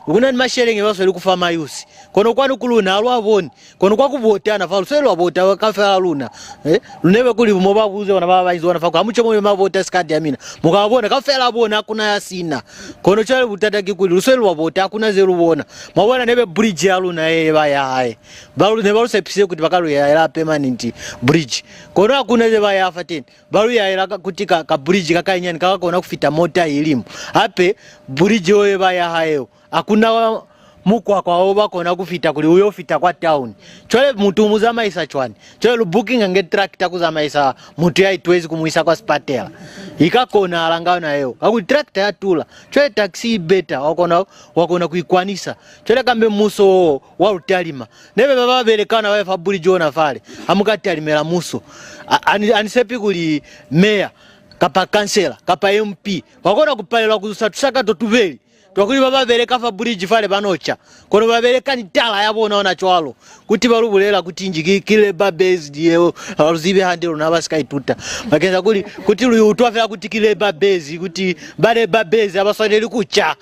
Ku na ni masheleñi ba sweli ku fa mayusi. Kono kwanu ku luna ha lu a boni. Kono kwa ku vota na fa, lu sweli lwa vota kaufela luna. Eh? Lu nebe kuli mo ba buze bona ba ba inzi bona fa, ha mu comobe ma vota sikadi ya mina. Mu ka bona, kaufela bona ha ku na ya sina. Kono cwale butata ki kuli, lu sweli lwa vota, ha ku na ze lu bona. Mwa bona nebe bridge ya luna ye ba ya hae. Ba lu, ne ba lu sepisize kuti ba ka lu yahela permanent bridge. Kono ha ku na ze ba ya fateni. Ba lu yahela ka, kuti ka, ka bridge ka kanyinyani ka ka kona ku fita mota ilimu. Hape, bridge yo ye ba ya hae yo. Ha ku na Mukwakwa wo ba kona ku fita kuli u yo fita kwa town. Cwale mutu u mu zamaisa cwañi? Cwale lu bookinga nge tractor ku zamaisa mutu ya itwezi ku mu isa kwa sipatela. I ka konahala nga yona yeo. Kakuli tractor ya tula. Cwale taxi i better, wa kona, wa kona ku i kwanisa. Cwale kambe muso wo wa lu talima. Nebe ba ba belekana ba fa buliji ona fale. Ha mu ka talimela muso. A, a ni, a ni sepi kuli mayor, kapa kansela, kapa M P, ba kona ku palelwa ku sa tusa ka to tubeli. Twa kuli ba ba beleka fa buliji fale ba no ca. Kono ba beleka ni tala ya bona ona cwalo. Kuti ba lu bulela kuti nji ki, ki labour based yeo, ha lu zibi hande luna ba si ka ituta. Bakeñisa kuli, kuti lu utwa fela kuti ki labour based, kuti ba labour based ha ba swaneli ku ca.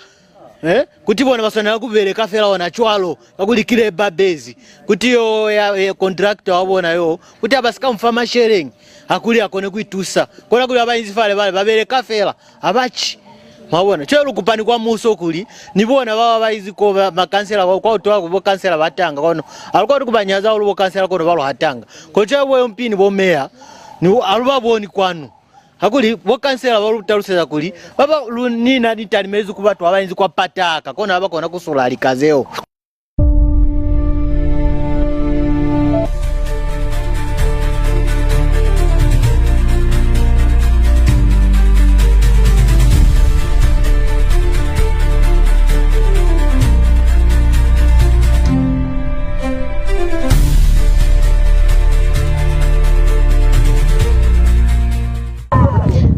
Eh? Kuti bona ba swanela ku beleka fela ona cwalo, kakuli ki labour based. Kuti yo ya, ya contractor wa bona yo, kuti ha ba si ka mu fa masheleñi, ha kuli a kone ku itusa. Kona kuli ba ba inzi fale bale, ba beleka fela. Ha ba ci. Mwa bona? Cwale lu kupa ni kwa muso kuli, ni bona ba ba ba inzi ko ba, makansela kwa, kwa utwa ku bo kansela ba tanga, kono ha lu koni ku ba nyaza hahulu bo kansela kono ba lu hatanga. Kono cwale bo M P ni bo mayor, ni bo, ha lu ba boni kwanu. Hakuli bo kansela ba lu taluseza kuli, ba ba lu, ni na ni talimezi ku batu ba ba inzi kwa pataka, kono ha ba kona ku sula lika zeo.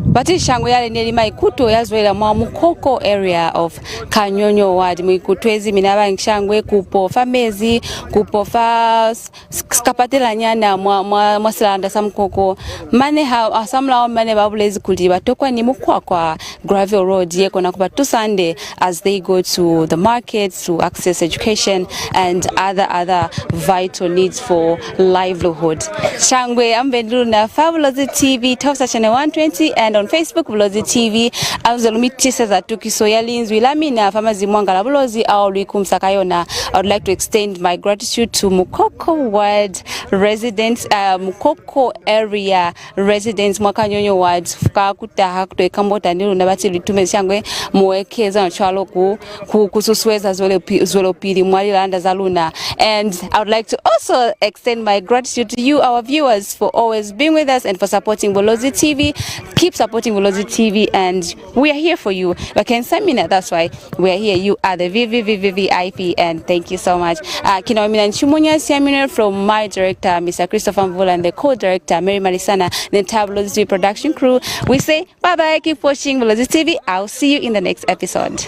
Bati shangwe yale neli maikuto ya zwelela mwa Mukoko area of Kanyonyo ward. Mu ikutwezi mina ba shangwe, kupo fa mezi, kupo fa s-, s-, sikapatelanyana mwa, mwa, mwa silanda sa Mukoko. Mane ha, hasamulaho mane ba bulezi kuli ba tokwa ni mukwakwa, gravel road, ye kona ku ba tusa hande as they go to the market to access education and other, other vital needs for livelihood. Shangwe, a mu be ni luna fa Bulozi T V, Topsa channel one twenty, and on Facebook, Bulozi T V. A lu ze lu mi tiseza tukiso ya linzwi la mina fa mazimwangala Bulozi ao lu ikumsa ka yona. I would like to extend my gratitude to Mukoko Ward residents, uh, Mukoko area residents mwa Kanyonyo Ward, ka ku taha ku to ikambota ni luna. Bati lu itumezi shangwe, mu ekeza cwalo ku, ku, ku susueza zwele pi-, zwelopili mwa lilanda za luna. And I would like to also extend my gratitude to you, our viewers, for always being with us and for supporting Bulozi T V. Keep supporting Bulozi T V, and we are here for you. Bakeng sa mina, that's why we are here. You are the V V V V V I P, and thank you so much. Uh, ki na wa mina ni Chimunya Siamine from my director, Mister Christopher Mvula, and the co-director, Mary Malisana, the entire Bulozi T V production crew. We say bye-bye, keep watching Bulozi T V. I'll see you in the next episode.